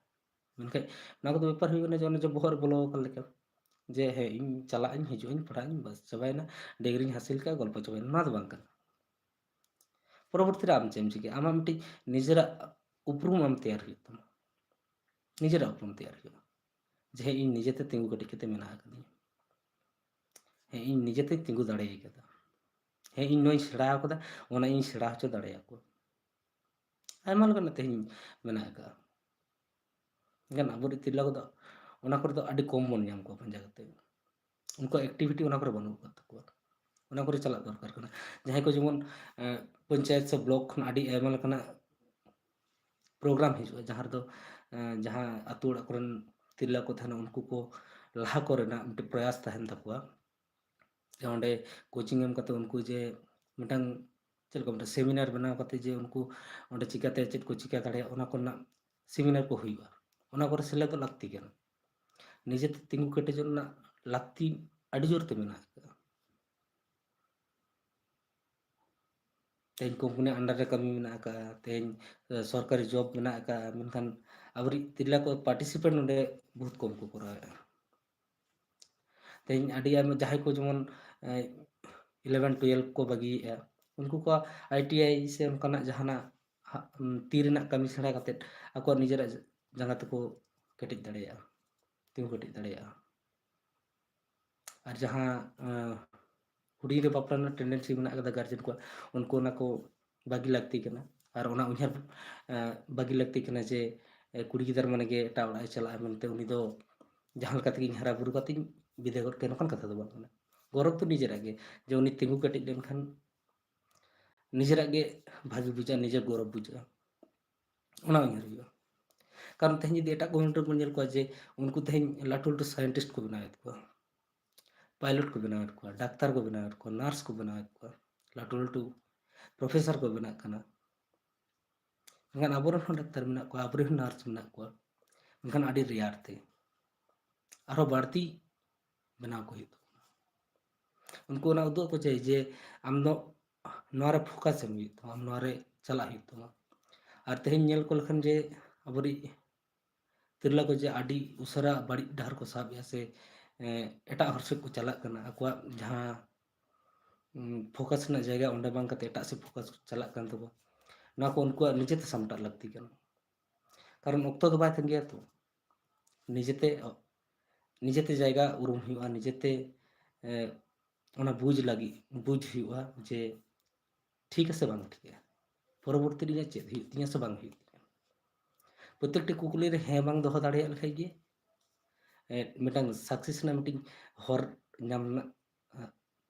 ᱢᱮᱱᱠᱷᱟᱱ ᱱᱚᱣᱟ ᱠᱚᱫᱚ ᱵᱮᱯᱟᱨ ᱦᱩᱭᱩᱜ ᱠᱟᱱᱟ ᱡᱮ ᱚᱱᱮ ᱡᱮ ᱵᱚᱦᱚᱜ ᱨᱮ ᱵᱚᱞᱚ ᱟᱠᱟᱱ ᱞᱮᱠᱟ, ᱡᱮ ᱦᱮᱸ, ᱤᱧ ᱪᱟᱞᱟᱜ ᱟᱹᱧ, ᱦᱤᱡᱩᱜ ᱟᱹᱧ, ᱯᱟᱲᱦᱟᱜ ᱟᱹᱧ, ᱵᱟᱥ, ᱪᱟᱵᱟᱭᱮᱱᱟ, ᱰᱤᱜᱽᱨᱤᱧ ᱦᱟᱹᱥᱤᱞ ᱠᱟᱜᱼᱟ, ᱜᱚᱞᱯᱚ ᱪᱟᱵᱟᱭᱮᱱᱟ᱾ ᱱᱚᱣᱟ ᱫᱚ ᱵᱟᱝ ᱠᱟᱱᱟ᱾ ᱯᱚᱨᱚᱵᱚᱨᱛᱤ ᱨᱮ ᱟᱢ ᱪᱮᱫ ᱮᱢ ᱪᱤᱠᱟᱹᱭᱟ? ᱟᱢᱟᱜ ᱢᱤᱫᱴᱤᱡ ᱱᱤᱡᱮᱨᱟᱜ ᱩᱯᱨᱩᱢ ᱟᱢ ᱛᱮᱭᱟᱨ ᱦᱩᱭᱩᱜ ᱛᱟᱢᱟ᱾ ᱱᱤᱡᱮᱨᱟᱜ ᱩᱯᱨᱩᱢ ᱛᱮᱭᱟᱨ ᱦᱩᱭᱩᱜᱼᱟ, ᱡᱮ ᱦᱮᱸ, ᱤᱧ ᱱᱤᱡᱮᱛᱮ ᱛᱤᱸᱜᱩ ᱠᱮᱴᱮᱡ ᱠᱟᱛᱮ ᱢᱮᱱᱟᱜ ᱟᱠᱟᱫᱤᱧᱟ᱾ ᱦᱮᱸ, ᱤᱧ ᱱᱤᱡᱮᱛᱮ ᱛᱤᱸᱜᱩ ᱫᱟᱲᱮ ᱟᱠᱟᱫᱟ᱾ ᱦᱮᱸ, ᱤᱧ ᱱᱚᱣᱟᱧ ᱥᱮᱬᱟ ᱟᱠᱟᱫᱟ, ᱚᱱᱟ ᱤᱧ ᱥᱮᱬᱟ ᱦᱚᱪᱚ ᱫᱟᱲᱮᱭᱟᱠᱚᱣᱟ᱾ ᱟᱭᱢᱟ ᱞᱮᱠᱟᱱᱟᱜ ᱛᱮᱦᱮᱧ ᱢᱮᱱᱟᱜ ᱟᱠᱟᱫᱼᱟ᱾ ᱢᱮᱱᱠᱷᱟᱱ ᱟᱵᱚᱨᱮᱱ ᱛᱤᱨᱞᱟᱹ ᱠᱚᱫᱚ ᱚᱱᱟ ᱠᱚᱨᱮ ᱫᱚ ᱟᱹᱰᱤ ᱠᱚᱢ ᱵᱚᱱ ᱧᱟᱢ ᱠᱚᱣᱟ ᱯᱟᱸᱡᱟ ᱠᱟᱛᱮ᱾ ᱩᱱᱠᱩᱣᱟᱜ activity ᱚᱱᱟ ᱠᱚᱨᱮ ᱵᱟᱹᱱᱩᱜ ᱟᱠᱟᱫ ᱛᱟᱠᱚᱣᱟ᱾ ᱚᱱᱟ ᱠᱚᱨᱮ ᱪᱟᱞᱟᱜ ᱫᱚᱨᱠᱟᱨ ᱠᱟᱱᱟ᱾ ᱡᱟᱦᱟᱸᱭ ᱠᱚ ᱡᱮᱢᱚᱱ, ᱮ, ᱯᱚᱧᱪᱟᱭᱮᱛ ᱥᱮ block ᱠᱷᱚᱱ ᱟᱹᱰᱤ ᱟᱭᱢᱟ ᱞᱮᱠᱟᱱᱟᱜ program ᱦᱤᱡᱩᱜᱼᱟ, ᱡᱟᱦᱟᱸ ᱨᱮᱫᱚ, ᱮ, ᱡᱟᱦᱟᱸ ᱟᱹᱛᱩ ᱚᱲᱟᱜ ᱠᱚᱨᱮᱱ ᱛᱤᱨᱞᱟᱹ ᱠᱚ ᱛᱟᱦᱮᱱᱟ, ᱩᱱᱠᱩ ᱠᱚ ᱞᱟᱦᱟ ᱠᱚᱨᱮᱱᱟᱜ ᱢᱤᱫᱴᱮᱱ ᱯᱨᱚᱭᱟᱥ ᱛᱟᱦᱮᱱ ᱛᱟᱠᱚᱣᱟ᱾ ᱡᱮ ᱚᱸᱰᱮ coaching ᱮᱢ ᱠᱟᱛᱮ ᱩᱱᱠᱩ ᱡᱮ ᱢᱤᱫᱴᱟᱝ, ᱪᱮᱫ ᱞᱮᱠᱟ, ᱢᱤᱫᱴᱟᱝ seminar ᱵᱮᱱᱟᱣ ᱠᱟᱛᱮ ᱡᱮ ᱩᱱᱠᱩ ᱚᱸᱰᱮ ᱪᱤᱠᱟᱹᱛᱮ ᱪᱮᱫ ᱠᱚ ᱪᱤᱠᱟᱹ ᱫᱟᱲᱮᱭᱟᱜᱼᱟ, ᱚᱱᱟ ᱠᱚᱨᱮᱱᱟᱜ seminar ᱠᱚ ᱦᱩᱭᱩᱜᱼᱟ᱾ ᱚᱱᱟ ᱠᱚᱨᱮ ᱥᱮᱞᱮᱫᱚᱜ ᱞᱟᱹᱠᱛᱤ ᱠᱟᱱᱟ᱾ ᱱᱤᱡᱮᱛᱮ ᱛᱤᱸᱜᱩ ᱠᱮᱴᱮᱡᱚᱜ ᱨᱮᱱᱟᱜ ᱞᱟᱹᱠᱛᱤ ᱟᱹᱰᱤ ᱡᱳᱨ ᱛᱮ ᱢᱮᱱᱟᱜ ᱟᱠᱟᱫᱟ᱾ ᱛᱮᱦᱮᱧ company under ᱨᱮ ᱠᱟᱹᱢᱤ ᱢᱮᱱᱟᱜ ᱟᱠᱟᱫᱼᱟ, ᱛᱮᱦᱮᱧ, ᱮ, ᱥᱚᱨᱠᱟᱨᱤ job ᱢᱮᱱᱟᱜ ᱟᱠᱟᱫᱼᱟ, ᱢᱮᱱᱠᱷᱟᱱ ᱟᱵᱚᱨᱤᱡ ᱛᱤᱨᱞᱟᱹ ᱠᱚ participate ᱱᱚᱰᱮ ᱵᱚᱦᱩᱛ ᱠᱚᱢ ᱠᱚ ᱠᱚᱨᱟᱣᱮᱫᱼᱟ᱾ ᱛᱮᱦᱮᱧ ᱟᱹᱰᱤ ᱟᱭᱢᱟ ᱡᱟᱦᱟᱸᱭ ᱠᱚ ᱡᱮᱢᱚᱱ, ᱮ, eleven twelve ᱠᱚ ᱵᱟᱹᱜᱤᱭᱮᱫᱼᱟ, ᱩᱱᱠᱩ ᱠᱚ I T I ᱥᱮ ᱚᱱᱠᱟᱱᱟᱜ ᱡᱟᱦᱟᱱᱟᱜ ᱦᱟ-, ᱩᱢ, ᱛᱤ ᱨᱮᱱᱟᱜ ᱠᱟᱹᱢᱤ ᱥᱮᱬᱟ ᱠᱟᱛᱮᱫ ᱟᱠᱚᱣᱟᱜ ᱱᱤᱡᱮᱨᱟᱜ ᱡᱟᱸᱜᱟ ᱛᱮᱠᱚ ᱠᱮᱴᱮᱡ ᱫᱟᱲᱮᱭᱟᱜᱼᱟ, ᱛᱤᱸᱜᱩ ᱠᱮᱴᱮᱡ ᱫᱟᱲᱮᱭᱟᱜᱼᱟ᱾ ᱟᱨ ᱡᱟᱦᱟᱸ, ᱮ, ᱦᱩᱰᱤᱧ ᱨᱮ ᱵᱟᱯᱞᱟ ᱨᱮᱱᱟᱜ tendency ᱢᱮᱱᱟᱜ ᱟᱠᱟᱫᱟ guardian ᱠᱚᱣᱟᱜ, ᱩᱱᱠᱩ ᱚᱱᱟ ᱠᱚ ᱵᱟᱹᱜᱤ ᱞᱟᱹᱠᱛᱤ ᱠᱟᱱᱟ᱾ ᱟᱨ ᱚᱱᱟ ᱩᱭᱦᱟᱹᱨ, ᱮ, ᱵᱟᱹᱜᱤ ᱞᱟᱹᱠᱛᱤ ᱠᱟᱱᱟ ᱡᱮ, ᱮ, ᱠᱩᱲᱤ ᱜᱤᱫᱟᱹᱨ ᱢᱟᱱᱮ ᱜᱮ ᱮᱴᱟᱜ ᱚᱲᱟᱜ ᱮ ᱪᱟᱞᱟᱜᱼᱟ ᱢᱮᱱᱛᱮ, ᱩᱱᱤ ᱫᱚ ᱡᱟᱦᱟᱸ ᱞᱮᱠᱟ ᱛᱮᱜᱮᱧ ᱦᱟᱨᱟ ᱵᱩᱨᱩ ᱠᱟᱛᱮᱧ ᱵᱤᱫᱟᱹᱭ ᱜᱚᱫ ᱠᱟᱭᱟ, ᱱᱚᱝᱠᱟᱱ ᱠᱟᱛᱷᱟ ᱫᱚ ᱵᱟᱝ ᱠᱟᱱᱟ᱾ ᱜᱚᱨᱚᱵᱽ ᱫᱚ ᱱᱤᱡᱮᱨᱟᱜ ᱜᱮ, ᱡᱮ ᱩᱱᱤ ᱛᱤᱸᱜᱩ ᱠᱮᱴᱮᱡ ᱞᱮᱱᱠᱷᱟᱱ ᱱᱤᱡᱮᱨᱟᱜ ᱜᱮ ᱵᱷᱟᱹᱜᱤ ᱵᱩᱡᱷᱟᱹᱜᱼᱟ, ᱱᱤᱡᱮᱨ ᱜᱚᱨᱚᱵᱽ ᱵᱩᱡᱷᱟᱹᱜᱼᱟ, ᱚᱱᱟ ᱩᱭᱦᱟᱹᱨ ᱦᱩᱭᱩᱜᱼᱟ᱾ ᱠᱟᱨᱚᱱ ᱛᱮᱦᱮᱧ ᱡᱩᱫᱤ ᱮᱴᱟᱜ community ᱨᱮᱵᱚᱱ ᱧᱮᱞ ᱠᱚᱣᱟ ᱡᱮ ᱩᱱᱠᱩ ᱛᱮᱦᱮᱧ ᱞᱟᱹᱴᱩ ᱞᱟᱹᱴᱩ scientist ᱠᱚ ᱵᱮᱱᱟᱣᱮᱫ ᱠᱚᱣᱟ, pilot ᱠᱚ ᱵᱮᱱᱟᱣᱮᱫ ᱠᱚᱣᱟ, ᱰᱟᱠᱛᱟᱨ ᱠᱚ ᱵᱮᱱᱟᱣᱮᱫ ᱠᱚᱣᱟ, nurse ᱠᱚ ᱵᱮᱱᱟᱣᱮᱫ ᱠᱚᱣᱟ, ᱞᱟᱹᱴᱩ ᱞᱟᱹᱴᱩ professor ᱠᱚ ᱵᱮᱱᱟᱜ ᱠᱟᱱᱟ᱾ ᱢᱮᱱᱠᱷᱟᱱ ᱟᱵᱚᱨᱮᱱ ᱦᱚᱸ ᱰᱟᱠᱛᱟᱨ ᱢᱮᱱᱟᱜ ᱠᱚᱣᱟ, ᱟᱵᱚᱨᱮᱱ ᱦᱚᱸ nurse ᱢᱮᱱᱟᱜ ᱠᱚᱣᱟ, ᱢᱮᱱᱠᱷᱟᱱ ᱟᱹᱰᱤ rare ᱛᱮ᱾ ᱟᱨᱦᱚᱸ ᱵᱟᱹᱲᱛᱤ ᱵᱮᱱᱟᱣ ᱠᱚ ᱦᱩᱭᱩᱜ ᱛᱟᱵᱚᱱᱟ᱾ ᱩᱱᱠᱩ ᱚᱱᱟ ᱩᱫᱩᱜ ᱟᱠᱚ ᱪᱟᱹᱭ ᱡᱮ ᱟᱢ ᱫᱚ ᱱᱚᱣᱟ ᱨᱮ focus ᱮᱢ ᱦᱩᱭᱩᱜ ᱛᱟᱢᱟ, ᱟᱢ ᱱᱚᱣᱟ ᱨᱮ ᱪᱟᱞᱟᱜ ᱦᱩᱭᱩᱜ ᱛᱟᱢᱟ᱾ ᱟᱨ ᱛᱮᱦᱮᱧ ᱧᱮᱞ ᱠᱚ ᱞᱮᱠᱷᱟᱱ ᱡᱮ ᱟᱵᱚᱨᱤᱡ ᱛᱤᱨᱞᱟᱹ ᱠᱚ ᱡᱮ ᱟᱹᱰᱤ ᱩᱥᱟᱹᱨᱟ ᱵᱟᱹᱲᱤᱡ ᱰᱟᱦᱟᱨ ᱠᱚ ᱥᱟᱵ ᱮᱫᱟ ᱥᱮ, ᱮ, ᱮᱴᱟᱜ ᱦᱚᱨ ᱥᱮᱫ ᱠᱚ ᱪᱟᱞᱟᱜ ᱠᱟᱱᱟ, ᱟᱠᱚᱣᱟᱜ ᱡᱟᱦᱟᱸ, ᱩᱢ, focus ᱨᱮᱱᱟᱜ ᱡᱟᱭᱜᱟ ᱚᱸᱰᱮ ᱵᱟᱝ ᱠᱟᱛᱮ ᱮᱴᱟᱜ ᱥᱮᱫ focus ᱪᱟᱞᱟᱜ ᱠᱟᱱ ᱛᱟᱠᱚᱣᱟ, ᱱᱚᱣᱟ ᱠᱚ ᱩᱱᱠᱩᱣᱟᱜ ᱱᱤᱡᱮᱛᱮ ᱥᱟᱢᱴᱟᱜ ᱞᱟᱹᱠᱛᱤ ᱠᱟᱱᱟ᱾ ᱠᱟᱨᱚᱱ ᱚᱠᱛᱚ ᱫᱚ ᱵᱟᱭ ᱛᱟᱸᱜᱤᱭᱟ ᱛᱚ᱾ ᱱᱤᱡᱮᱛᱮ, ᱱᱤᱡᱮᱛᱮ ᱡᱟᱭᱜᱟ ᱩᱨᱩᱢ ᱦᱩᱭᱩᱜᱼᱟ, ᱱᱤᱡᱮᱛᱮ, ᱮ, ᱚᱱᱟ ᱵᱩᱡᱽ ᱞᱟᱹᱜᱤᱫ, ᱵᱩᱡᱽ ᱦᱩᱭᱩᱜᱼᱟ ᱡᱮ ᱴᱷᱤᱠ ᱟᱥᱮ ᱵᱟᱝ ᱴᱷᱤᱠᱟ, ᱯᱚᱨᱚᱵᱚᱨᱛᱤ ᱨᱮ ᱤᱧᱟᱹᱜ ᱪᱮᱫ ᱦᱩᱭᱩᱜ ᱛᱤᱧᱟ ᱥᱮ ᱵᱟᱝ ᱦᱩᱭᱩᱜ ᱛᱤᱧᱟ᱾ ᱯᱨᱚᱛᱮᱠᱴᱤ ᱠᱩᱠᱞᱤ ᱨᱮ ᱦᱮᱸ ᱵᱟᱝ ᱫᱚᱦᱚ ᱫᱟᱲᱮᱭᱟᱜ ᱞᱮᱠᱷᱟᱡ ᱜᱮ, ᱮ, ᱢᱤᱫᱴᱟᱝ success ᱨᱮᱱᱟᱜ ᱢᱤᱫᱴᱤᱡ ᱦᱚᱨ ᱧᱟᱢ ᱨᱮᱱᱟᱜ, ᱮ,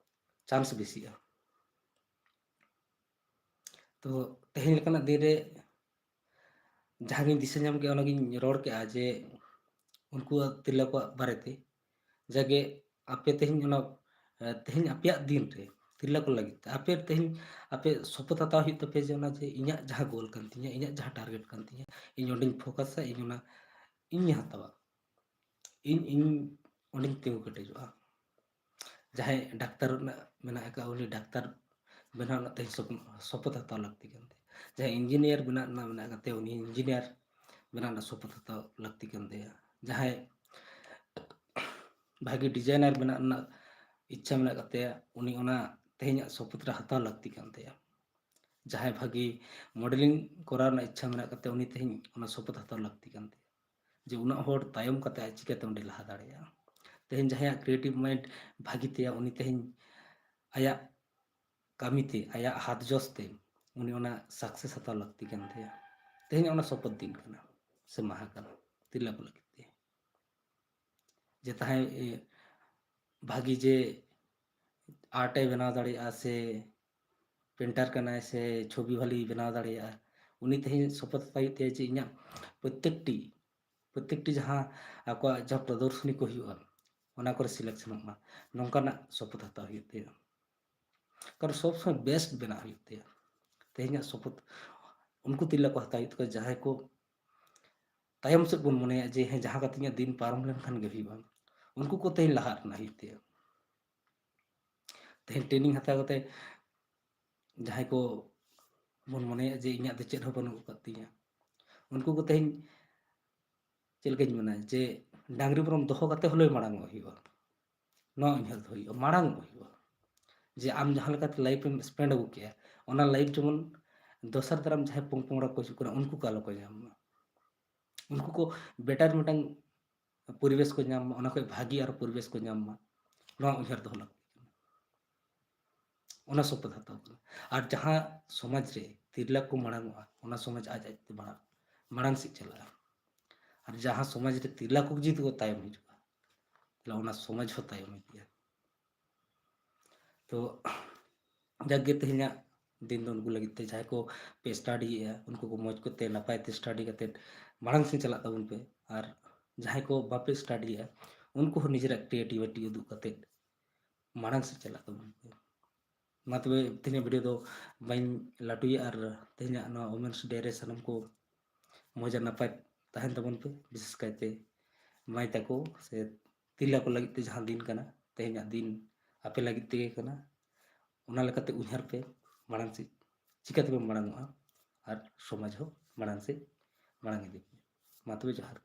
chance ᱵᱮᱥᱤᱜᱼᱟ᱾ ᱛᱚ ᱛᱮᱦᱮᱧ ᱞᱮᱠᱟᱱᱟᱜ ᱫᱤᱱ ᱨᱮ ᱡᱟᱦᱟᱸ ᱜᱤᱧ ᱫᱤᱥᱟᱹ ᱧᱟᱢ ᱠᱮᱜᱼᱟ, ᱚᱱᱟᱜᱤᱧ ᱨᱚᱲ ᱠᱮᱜᱼᱟ ᱡᱮ ᱩᱱᱠᱩᱣᱟᱜ, ᱛᱤᱨᱞᱟᱹ ᱠᱚᱣᱟᱜ ᱵᱟᱨᱮᱛᱮ᱾ ᱡᱟᱜᱮ ᱟᱯᱮ ᱛᱮᱦᱮᱧ ᱚᱱᱟ, ᱮ, ᱛᱮᱦᱮᱧ ᱟᱯᱮᱭᱟᱜ ᱫᱤᱱ ᱨᱮ ᱛᱤᱨᱞᱟᱹ ᱠᱚ ᱞᱟᱹᱜᱤᱫ ᱛᱮ ᱟᱯᱮ ᱛᱮᱦᱮᱧ ᱟᱯᱮ ᱥᱚᱯᱚᱛ ᱦᱟᱛᱟᱣ ᱦᱩᱭᱩᱜ ᱛᱟᱯᱮᱭᱟ ᱡᱮ ᱚᱱᱟ ᱡᱮ ᱤᱧᱟᱹᱜ ᱡᱟᱦᱟᱸ goal ᱠᱟᱱ ᱛᱤᱧᱟᱹ, ᱤᱧᱟᱹᱜ ᱡᱟᱦᱟᱸ target ᱠᱟᱱ ᱛᱤᱧᱟᱹ, ᱤᱧ ᱚᱸᱰᱮᱧ focus ᱟ, ᱤᱧ ᱚᱱᱟ ᱤᱧ ᱦᱟᱛᱟᱣᱟ, ᱤᱧ, ᱤᱧ ᱚᱸᱰᱮᱧ ᱛᱤᱸᱜᱩ ᱠᱮᱴᱮᱡᱚᱜᱼᱟ᱾ ᱡᱟᱦᱟᱸᱭ ᱰᱟᱠᱛᱟᱨ ᱨᱮᱱᱟᱜ ᱢᱮᱱᱟᱜ ᱟᱠᱟᱫ, ᱩᱱᱤ ᱰᱟᱠᱛᱟᱨ ᱵᱮᱱᱟᱣ ᱨᱮᱱᱟᱜ ᱛᱮᱦᱮᱧ ᱥᱚᱯ-, ᱥᱚᱯᱚᱛ ᱦᱟᱛᱟᱣ ᱞᱟᱹᱠᱛᱤ ᱠᱟᱱ ᱛᱟᱭᱟ᱾ ᱡᱟᱦᱟᱸᱭ engineer ᱵᱮᱱᱟᱣ ᱨᱮᱱᱟᱜ ᱢᱮᱱᱟᱜ ᱟᱠᱟᱫ ᱛᱟᱭᱟ, ᱩᱱᱤ engineer ᱵᱮᱱᱟᱣ ᱨᱮᱱᱟᱜ ᱥᱚᱯᱚᱛ ᱦᱟᱛᱟᱣ ᱞᱟᱹᱠᱛᱤ ᱠᱟᱱ ᱛᱟᱭᱟ᱾ ᱡᱟᱦᱟᱸᱭ ᱵᱷᱟᱜᱤ designer ᱵᱮᱱᱟᱣ ᱨᱮᱱᱟᱜ ᱤᱪᱪᱷᱟ ᱢᱮᱱᱟᱜ ᱟᱠᱟᱫ ᱛᱟᱭᱟ, ᱩᱱᱤ ᱚᱱᱟ ᱛᱮᱦᱮᱧᱟᱜ ᱥᱚᱯᱚᱛ ᱨᱮ ᱦᱟᱛᱟᱣ ᱞᱟᱹᱠᱛᱤ ᱠᱟᱱ ᱛᱟᱭᱟ᱾ ᱡᱟᱦᱟᱸᱭ ᱵᱷᱟᱜᱤ modeling ᱠᱚᱨᱟᱣ ᱨᱮᱱᱟᱜ ᱤᱪᱪᱷᱟ ᱢᱮᱱᱟᱜ ᱟᱠᱟᱫ ᱛᱟᱭᱟ, ᱩᱱᱤ ᱛᱮᱦᱮᱧ ᱚᱱᱟ ᱥᱚᱯᱚᱛ ᱦᱟᱛᱟᱣ ᱞᱟᱹᱠᱛᱤ ᱠᱟᱱ ᱛᱟᱭᱟ᱾ ᱡᱮ ᱩᱱᱟᱹᱜ ᱦᱚᱲ ᱛᱟᱭᱚᱢ ᱠᱟᱛᱮ ᱟᱡ ᱪᱤᱠᱟᱹᱛᱮ ᱚᱸᱰᱮ ᱞᱟᱦᱟ ᱫᱟᱲᱮᱭᱟᱜᱼᱟ᱾ ᱛᱮᱦᱮᱧ ᱡᱟᱦᱟᱸᱭᱟᱜ creative mind ᱵᱷᱟᱹᱜᱤ ᱛᱮᱭᱟ, ᱩᱱᱤ ᱛᱮᱦᱮᱧ ᱟᱭᱟᱜ ᱠᱟᱹᱢᱤ ᱛᱮ, ᱟᱭᱟᱜ ᱦᱟᱛ ᱡᱚᱥ ᱛᱮ ᱩᱱᱤ ᱚᱱᱟ success ᱦᱟᱛᱟᱣ ᱞᱟᱹᱠᱛᱤ ᱠᱟᱱ ᱛᱟᱭᱟ᱾ ᱛᱮᱦᱮᱧ ᱚᱱᱟ ᱥᱚᱯᱚᱛ ᱫᱤᱱ ᱠᱟᱱᱟ ᱥᱮ ᱢᱟᱦᱟ ᱠᱟᱱᱟ ᱛᱤᱨᱞᱟᱹ ᱠᱚ ᱞᱟᱹᱜᱤᱫ ᱛᱮ᱾ ᱡᱮ ᱛᱟᱦᱮᱸ, ᱮ, ᱵᱷᱟᱹᱜᱤ ᱡᱮ art ᱮ ᱵᱮᱱᱟᱣ ᱫᱟᱲᱮᱭᱟᱜᱼᱟ ᱥᱮ painter ᱠᱟᱱᱟᱭ ᱥᱮ ᱪᱷᱚᱵᱤ ᱵᱷᱟᱹᱞᱤ ᱵᱮᱱᱟᱣ ᱫᱟᱲᱮᱭᱟᱜᱼᱟ, ᱩᱱᱤ ᱛᱮᱦᱮᱧ ᱥᱚᱯᱚᱛ ᱦᱟᱛᱟᱣ ᱦᱩᱭᱩᱜ ᱛᱟᱭᱟ ᱡᱮ ᱤᱧᱟᱹᱜ ᱯᱨᱚᱛᱮᱠᱴᱤ, ᱯᱨᱚᱛᱮᱠᱴᱤ ᱡᱟᱦᱟᱸ ᱟᱠᱚᱣᱟᱜ ᱡᱟᱦᱟᱸ ᱯᱨᱚᱫᱚᱨᱥᱚᱱᱤ ᱠᱚ ᱦᱩᱭᱩᱜᱼᱟ, ᱚᱱᱟ ᱠᱚᱨᱮ selection ᱚᱜ ᱢᱟ, ᱱᱚᱝᱠᱟᱱᱟᱜ ᱥᱚᱯᱚᱛ ᱦᱟᱛᱟᱣ ᱦᱩᱭᱩᱜ ᱛᱟᱭᱟ᱾ ᱠᱟᱨᱚᱱ ᱥᱚᱵ ᱥᱚᱢᱚᱭ best ᱵᱮᱱᱟᱜ ᱦᱩᱭᱩᱜ ᱛᱟᱭᱟ᱾ ᱛᱮᱦᱮᱧᱟᱜ ᱥᱚᱯᱚᱛ ᱩᱱᱠᱩ ᱛᱤᱨᱞᱟᱹ ᱠᱚ ᱦᱟᱛᱟᱣ ᱦᱩᱭᱩᱜ ᱛᱟᱠᱚᱣᱟ, ᱡᱟᱦᱟᱸᱭ ᱠᱚ ᱛᱟᱭᱚᱢ ᱥᱮᱫ ᱵᱚᱱ ᱢᱚᱱᱮᱭᱟ ᱡᱮ ᱦᱮᱸ, ᱡᱟᱦᱟᱸ ᱠᱟᱛᱮ ᱤᱧᱟᱹᱜ ᱫᱤᱱ ᱯᱟᱨᱚᱢ ᱞᱮᱱᱠᱷᱟᱱ ᱜᱮ ᱦᱩᱭᱩᱜᱼᱟ, ᱩᱱᱠᱩ ᱠᱚ ᱛᱮᱦᱮᱧ ᱞᱟᱦᱟᱜ ᱨᱮᱱᱟᱜ ᱦᱩᱭᱩᱜ ᱛᱟᱭᱟ᱾ ᱛᱮᱦᱮᱧ training ᱦᱟᱛᱟᱣ ᱠᱟᱛᱮ ᱡᱟᱦᱟᱸᱭ ᱠᱚ ᱵᱚᱱ ᱢᱚᱱᱮᱭᱟ ᱡᱮ ᱤᱧᱟᱹᱜ ᱫᱚ ᱪᱮᱫ ᱦᱚᱸ ᱵᱟᱹᱱᱩᱜ ᱟᱠᱟᱫ ᱛᱤᱧᱟᱹ, ᱩᱱᱠᱩ ᱠᱚ ᱛᱮᱦᱮᱧ ᱪᱮᱫ ᱞᱮᱠᱟᱧ ᱢᱮᱱᱟ, ᱡᱮ ᱰᱟᱝᱨᱤ ᱢᱮᱨᱚᱢ ᱫᱚᱦᱚ ᱠᱟᱛᱮ ᱦᱚᱞᱮ ᱢᱟᱲᱟᱝᱚᱜ ᱦᱩᱭᱩᱜᱼᱟ᱾ ᱱᱚᱣᱟ ᱩᱭᱦᱟᱹᱨ ᱫᱚᱦᱚ ᱦᱩᱭᱩᱜᱼᱟ, ᱢᱟᱲᱟᱝᱚᱜ ᱦᱩᱭᱩᱜᱼᱟ᱾ ᱡᱮ ᱟᱢ ᱡᱟᱦᱟᱸ ᱞᱮᱠᱟᱛᱮ life ᱮᱢ spend ᱟᱹᱜᱩ ᱠᱮᱜᱼᱟ, ᱚᱱᱟ life ᱡᱮᱢᱚᱱ ᱫᱚᱥᱟᱨ ᱫᱟᱨᱟᱢ ᱡᱟᱦᱟᱸᱭ ᱯᱚᱝ ᱯᱚᱝᱲᱟ ᱠᱚ ᱦᱤᱡᱩᱜ ᱠᱟᱱᱟ, ᱩᱱᱠᱩ ᱠᱚ ᱟᱞᱚ ᱠᱚ ᱧᱟᱢ ᱢᱟ᱾ ᱩᱱᱠᱩ ᱠᱚ better ᱢᱤᱫᱴᱟᱝ ᱯᱚᱨᱤᱵᱮᱥ ᱠᱚ ᱧᱟᱢ ᱢᱟ, ᱚᱱᱟ ᱠᱷᱚᱱ ᱵᱷᱟᱹᱜᱤ ᱟᱨ ᱯᱚᱨᱤᱵᱮᱥ ᱠᱚ ᱧᱟᱢ ᱢᱟ, ᱱᱚᱣᱟ ᱩᱭᱦᱟᱹᱨ ᱫᱚᱦᱚ ᱞᱟᱹᱠᱛᱤ ᱠᱟᱱᱟ᱾ ᱚᱱᱟ ᱥᱚᱯᱚᱛ ᱦᱟᱛᱟᱣ ᱠᱟᱱᱟ᱾ ᱟᱨ ᱡᱟᱦᱟᱸ ᱥᱚᱢᱟᱡᱽ ᱨᱮ ᱛᱤᱨᱞᱟᱹ ᱠᱚ ᱢᱟᱲᱟᱝᱚᱜᱼᱟ, ᱚᱱᱟ ᱥᱚᱢᱟᱡᱽ ᱟᱡ ᱟᱡᱛᱮ ᱢᱟᱲᱟᱝ, ᱢᱟᱲᱟᱝ ᱥᱮᱫ ᱪᱟᱞᱟᱜᱼᱟ᱾ ᱟᱨ ᱡᱟᱦᱟᱸ ᱥᱚᱢᱟᱡᱽ ᱨᱮ ᱛᱤᱨᱞᱟᱹ ᱠᱚ ᱡᱩᱫᱤ ᱠᱚ ᱛᱟᱭᱚᱢ ᱦᱤᱡᱩᱜᱼᱟ, ᱛᱟᱦᱞᱮ ᱚᱱᱟ ᱥᱚᱢᱟᱡᱽ ᱦᱚᱸ ᱛᱟᱭᱚᱢ ᱤᱫᱤᱜᱼᱟ᱾ ᱛᱚ ᱡᱟᱠ ᱜᱮ, ᱛᱮᱦᱮᱧᱟᱜ ᱫᱤᱱ ᱫᱚ ᱩᱱᱠᱩ ᱞᱟᱹᱜᱤᱫ ᱛᱮ, ᱡᱟᱦᱟᱸᱭ ᱠᱚ ᱯᱮ study ᱮᱜᱼᱟ, ᱩᱱᱠᱩ ᱠᱚ ᱢᱚᱡᱽ ᱠᱚᱛᱮ ᱱᱟᱯᱟᱭ ᱛᱮ study ᱠᱟᱛᱮᱫ ᱢᱟᱲᱟᱝ ᱥᱮᱫ ᱪᱟᱞᱟᱜ ᱛᱟᱵᱚᱱ ᱯᱮ᱾ ᱟᱨ ᱡᱟᱦᱟᱸᱭ ᱠᱚ ᱵᱟᱯᱮ study ᱮᱜᱼᱟ, ᱩᱱᱠᱩ ᱦᱚᱸ ᱱᱤᱡᱮᱨᱟᱜ creativity ᱩᱫᱩᱜ ᱠᱟᱛᱮᱫ ᱢᱟᱲᱟᱝ ᱥᱮᱫ ᱪᱟᱞᱟᱜ ᱛᱟᱵᱚᱱ ᱯᱮ᱾ ᱢᱟ ᱛᱚᱵᱮ, ᱛᱮᱦᱮᱧᱟᱜ video ᱫᱚ ᱵᱟᱹᱧ ᱞᱟᱹᱴᱩᱭᱟ, ᱟᱨ ᱛᱮᱦᱮᱧᱟᱜ ᱱᱚᱣᱟ Women's Day ᱨᱮ ᱥᱟᱱᱟᱢ ᱠᱚ ᱢᱚᱡᱽ ᱟᱨ ᱱᱟᱯᱟᱭ ᱛᱟᱦᱮᱱ ᱛᱟᱵᱚᱱ ᱯᱮ᱾ ᱵᱤᱥᱮᱥ ᱠᱟᱭᱛᱮ ᱢᱟᱹᱭ ᱛᱟᱠᱚ ᱥᱮ ᱛᱤᱨᱞᱟᱹ ᱠᱚ ᱞᱟᱹᱜᱤᱫ ᱛᱮ ᱡᱟᱦᱟᱸ ᱫᱤᱱ ᱠᱟᱱᱟ, ᱛᱮᱦᱮᱧᱟᱜ ᱫᱤᱱ ᱟᱯᱮ ᱞᱟᱹᱜᱤᱫ ᱛᱮᱜᱮ ᱠᱟᱱᱟ᱾ ᱚᱱᱟ ᱞᱮᱠᱟᱛᱮ ᱩᱭᱦᱟᱹᱨ ᱯᱮ, ᱢᱟᱲᱟᱝ ᱥᱮᱫ ᱪᱤᱠᱟᱹ ᱛᱮᱯᱮ ᱢᱟᱲᱟᱝᱚᱜᱼᱟ ᱟᱨ ᱥᱚᱢᱟᱡᱽ ᱦᱚᱸ ᱢᱟᱲᱟᱝ ᱥᱮᱫ ᱢᱟᱲᱟᱝ ᱤᱫᱤ ᱯᱮ᱾ ᱢᱟ ᱛᱚᱵᱮ, ᱡᱚᱦᱟᱨ᱾